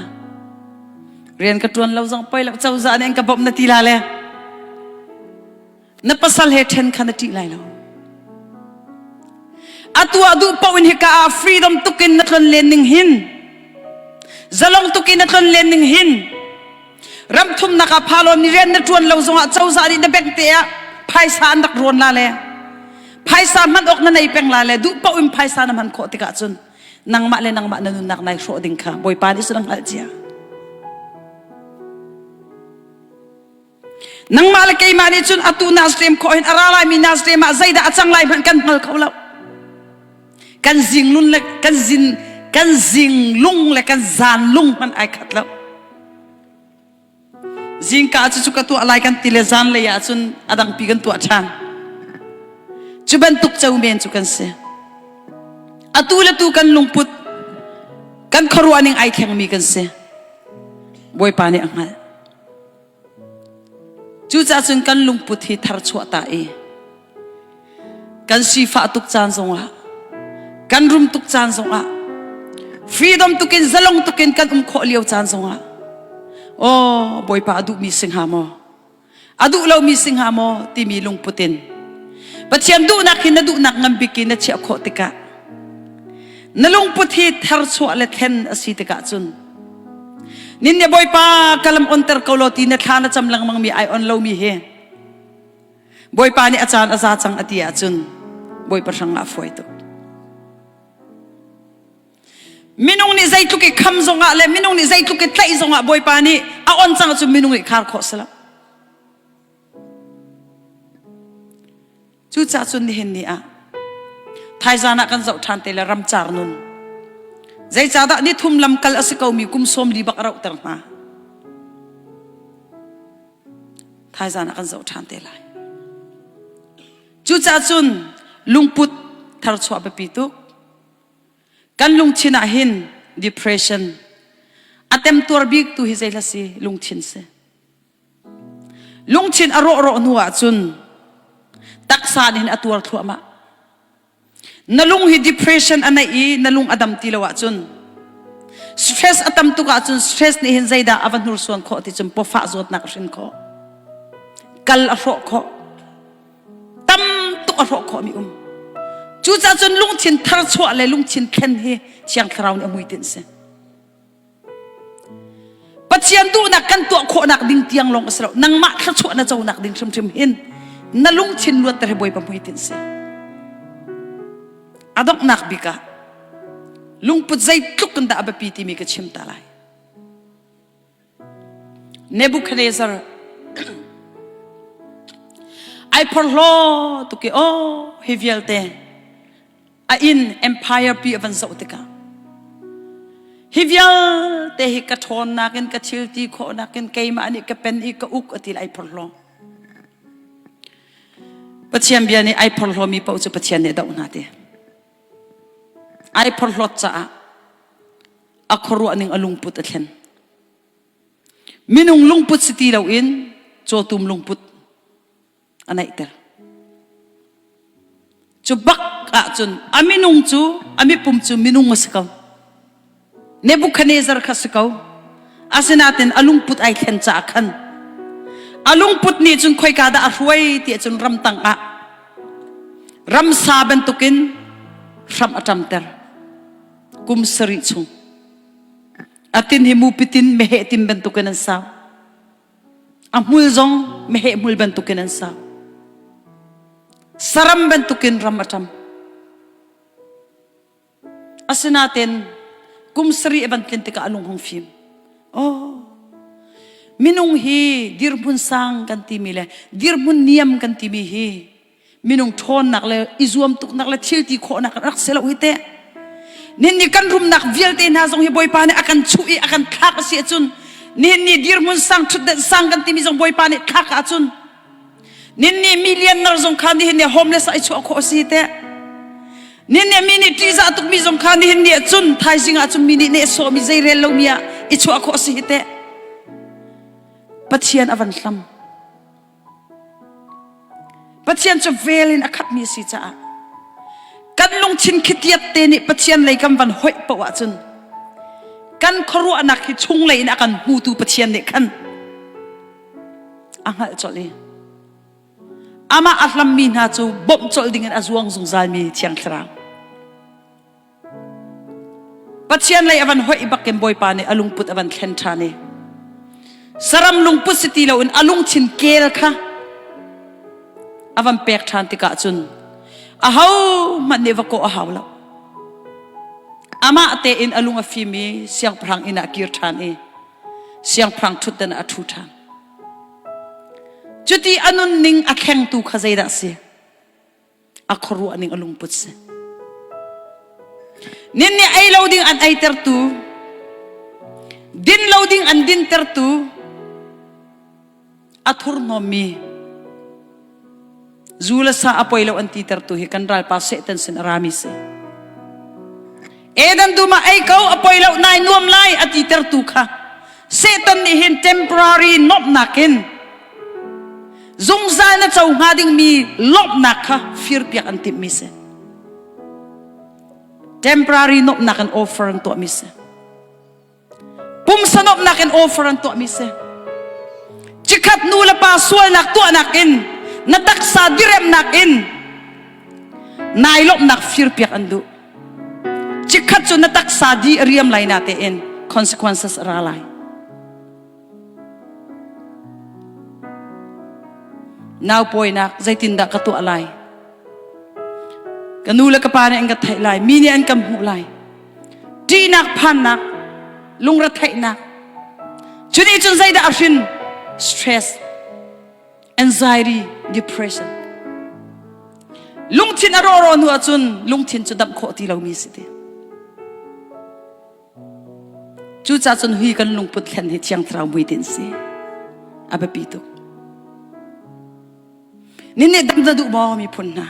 rian ka ṭuan lo zong poi lo cozah nih an ka bawmh na ti la le Na pasal he ṭhen kha na ṭih lai lo. Atu ah duh paoh in hika ah freedom tukin na tlon len ning hin zalong tukin na tlon len ning hin ram thumnak ah phalon ni rian na ṭuan lo zongah cozah nih na bank te ah phaisa an rak rawn la le phaisa hman awk na nei peng la le duh paoh in phaisa na hman khawh tikah cun nangmah le nangmah na nunnak nai hrawh ding kha Bawipa nih cun a hngalh cia. Nangmah le keimah nih cun atu Nazarem khawh hin a ra laimi Nazarem ah zeidah a cang lai hmanh kan hngal kho lo. Kan zinglun le kan zin kan zinglung le kan zanlung hmanh ai khat lo. Zingka cu cu ka tuah lai kan ti le zanlei ah cun a dangpi kan tuah ṭhan. Cu bantuk co men cu kan si. Atu le tu kan lungput, kan khuaruah ning ai thlengmi kan si. Bawipa nih a hngalh. Cucaah cun kan lungput hi tharchuah ta i kan sifah tuk caan zongah kan rum tuk caan zongah freedom tukin zalong tukin kan um khawh lio caan zongah oh Bawipa a duhmi si hnga maw a duh lomi si hnga maw timi lungput in Pathian duhnak hi na duhnak nganbik in na chiah khawh tikah na lungput hi tharchuah le thlen a si tikah cun Nin ne Bawipa ka lam onter ko law ti na thla na cam lengmang mi ai on lomi hi Bawipa nih a caan a za cang a ti ahcun Bawipa hrang ah fawi tuk. Minung nih zeitluk i kham zongah le minung nih zeitluk i tlaih zongah Bawipa nih a on cang ahcun minung nih khar khawh si lo. Cucaah cun nihin ni ah thaizan ah kan zoh ṭhan te le ramcar nun. Zeicahdah ni thum lamkal a si komi kum sawm li bak a rohter hna. Thaizan ah kan zoh ṭhan te lai. Cucaah cun lungput tharchuah biapi tuk. Kan lungthin ah hin depression a temtuar bik tu hi zei hla si lungthin si. Lungthin a rawhrawh hnu ahcun taksa nih hin a tuar thluahmah. Na lung hi depression a neih i na lung a dam ti lo ahcun stress a tam tuk ahcun stress nih hin zeidah a va hnursuan khawh ti cun pawfah zawtnak a hrin khawh. Kal a hrawh khawh. Tam tuk a hrawh khawh mi um. Cucaah cun lungthin tharchuah le lungthin thlen hi Thiang Thlarau nih a hmuitinh si. Pathian duhnak kan tuah khawhnak ding tiang lawng a si lo. Nangmah thluachuah na conak ding hrimhrim hin na lungthin luatter hi Bawipa hmuitinh si. A donghnak bik ah lungput zeitluk in dah a biapi timi ka chim ta lai. Nebuchadnezzar ai phorhlaw tuk i oh hi vialte a inn empire pi a van zoh tikah hi vialte hi ka ṭhawnnak in ka thil ti khawhnak in keimah nih ka pen i ka uk a ti ai phorhlaw Pathian bia nih ai phorhlawmi paoh cu Pathian nih a doh hna ti ai phorhlawt caah a khuaruah ning a lungput a thlen minung lungput si ti loin cawtum lungput a naihter. Cu bak ahcun a minung cu a mipum cu minung a si ko. Nebuchadnezzar kha si ko. Asinain a lungput ai thlen caah khan a lungput nih cun khoika dah a hruai ti ahcun ramtang ah ramsa bantukin hram a ṭamter kum sarih chung. A tin hi mupitin meheh tin bantukin an sau. A hmul zong meheh hmul bantukin an sau. Saram bantukin ram a ṭam. Asinain kum sarih a van tlin tikah a lung hung fim. Oh, minung hi dirhmun sang kan timi le dirhmun niam kan timi hi minung ṭhawnnak le i zuam tuknak le thil ti khawhnak rak si lo hi teh. Nihin ni kan rumnak vialte hna zong hi Bawipa nih a kan chuh i a kan thlak a si ahcun nihin ni dirhmun sang ṭhutdenh sang kan timi zong Bawipa nih thlak ahcun nihin ni millionaire zong kha nihin ni homeless ah i chuah khawh a si teh. Nihin ni mi nih ṭihzah tukmi zong kha nihin ni ahcun thaizing ahcun mi nih nehsawhmi zeirel lomi ah i chuah khawh a si hi teh. Pathian a van hlam. Pathian cu vel in a khatmi a si caah kan lungthin khitiat te nih Pathian lei kan van hoih paoh ahcun kan khuaruahnak hi chunglei in a kan hmutu Pathian nih khan a hngalh colh i amah a hlammi hna cu bawmh colh dingin a zuang zungzalmi Thiang Thlarau Pathian lei a van hoih bakin Bawipa nih a lungput a van thlen ṭhan i saram lungput si ti loin a lungthin kel kha a van pek ṭhan tikah cun aho hmanh nih va kawh a hau lo. Amah tein a lung a fim i siangpahrang inn ah kir ṭhan i siangpahrang ṭhutdan ah a ṭhu ṭhan. Cuti a nunning a thlengtu kha zeidah a si? A khuaruah ning a lungput si. Nin nih ei lo ding an eitertu, din lo ding an dintertu. A thurhnawmmi zu le sa a poi lo an ti tertu hi kan ralpa Satan sin a rami si. Eden dum ah ei ko a poi lo nai nuam lai a ti tertu kha Satan nih hin temporary nuamhnak in zungzal na co hnga dingmi lawmhnak kha firpiak an timhmi si. Temporary nuamhnak in offer an tuahmi si. Pumsa nuamhnak in offer an tuahmi si. Cikhat nu le pa sualnak tuahnak in na taksa diremnak in nai lawmhnak firpiak an duh. Cikhat cu na taksa di a riam lai na tein consequences a ra lai. Nau pawinak zeitindah ka tuah lai? Ka nu le ka pa nih an ka theih lai, mi nih an ka hmuh lai. Ṭihnak phannak, lungretheihnak. Cu nih cun zeidah a hrin? Stress, anxiety, depression. Lungthin a rawh rawh hnu ahcun lungthin cu damh khawh ti lomi si ti. Cucaah cun hui kan lungput thlen hi Thiang Thlarau muitin si. A biapi tuk. Nin nih dam na duh maw miphun hna?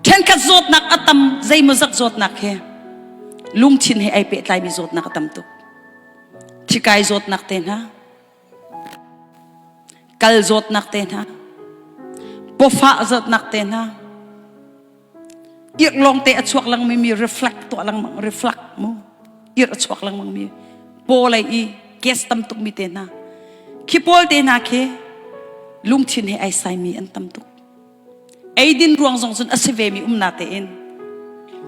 Ṭhenkhat zawtnak a tam zeimawzat zawtnak he lungthin he ai pehtlaimi zawtnak a tam tuk. Thikai zawtnak te hna, kal zawtnak te hna, pawfah zawtnak te hna, irh lawngte a chuak lengmang mi reflect tuah lengmang reflect mu irh a chuak lengmang mi paw lei i gas tam tuk mi te hna khi pawl te hna khi lungthin he ai sai mi an tam tuk eidin ruang zong cun a si ve mi um na tein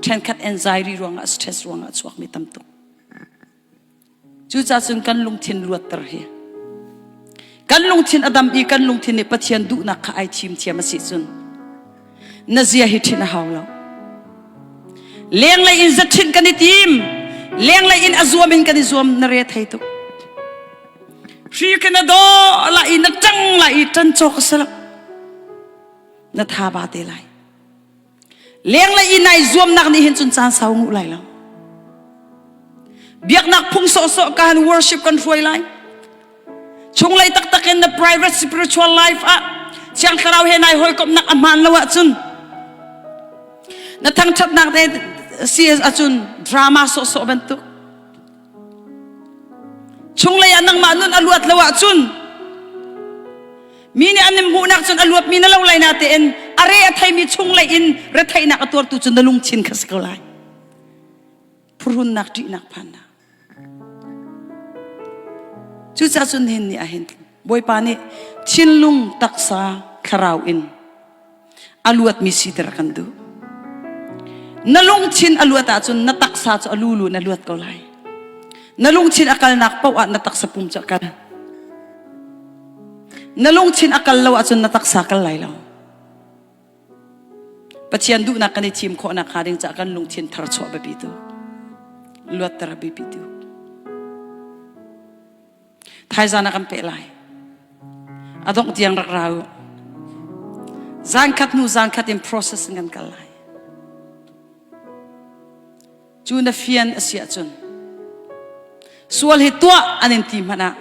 ṭhenkhat anxiety ruangah stress ruangah a chuak mi tam tuk Cucaah cun kan lungthin luatter hi kan lungthin a dam i kan lungthin nih Pathian duhnak kha ai thim thiam a si cun na zia hi ṭhinh a hau lo. Lenglei in zaṭhinh kan i tim, lenglei in a zuam in kan i zuam na re thei tuk. Hri khi na daw la i na ṭang la i ṭan cawk a si lo. Na tha ba te lai. Lenglei i nai zuamnak nih hin cun caan sau nguh lai lo. Biaknak phung sawhsawh ka han worship kan hruai lai. Chunglei taktak in na private spiritual life ah Thiang Thlarau he nai hawikomhnak a hmaan lo ahcun na thangṭhatnak te si ahcun drama sawhsawh bantuk Chunglei ah nangmah nun a luat lo ahcun mi nih an in hmuhnak cun a luatmi na lo lai na tein a re a theimi chunglei in retheihnak a tuartu cu na lungthin kha si ko lai. Phuhrunnak ṭihnak phannak. Cucaah cun hin ni ahhin Bawipa nih thinlung taksa thlarau in a luatmi siter a kan duh. Na lungthin a luat ahcun na taksa cu a lulu in a luat ko lai. Na lungthin a kalnak paoh ah na taksa pum cu a kal. Na lungthin a kal lo ahcun na taksa kal lai lo. Pathian duhnak kan i thim khawhnak hnga ding caah kan lungthin tharchuah biapi tuk. Luatter a biapi tuk. Thaizan ah kan peh lai. A dongh tiang rak ra u. Zan khat hnu zan khat in process in kan kal lai. Cu na fian a si ahcun sual hi tuah an in ti hmanh ah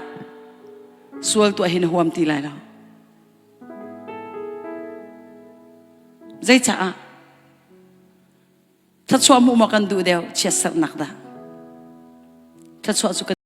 sual tuah hi na huam ti lai lo. Zeicaah? Thluachuah hmuh maw kan duh deuh chiatserhnak dah? Thluachuah cu kan.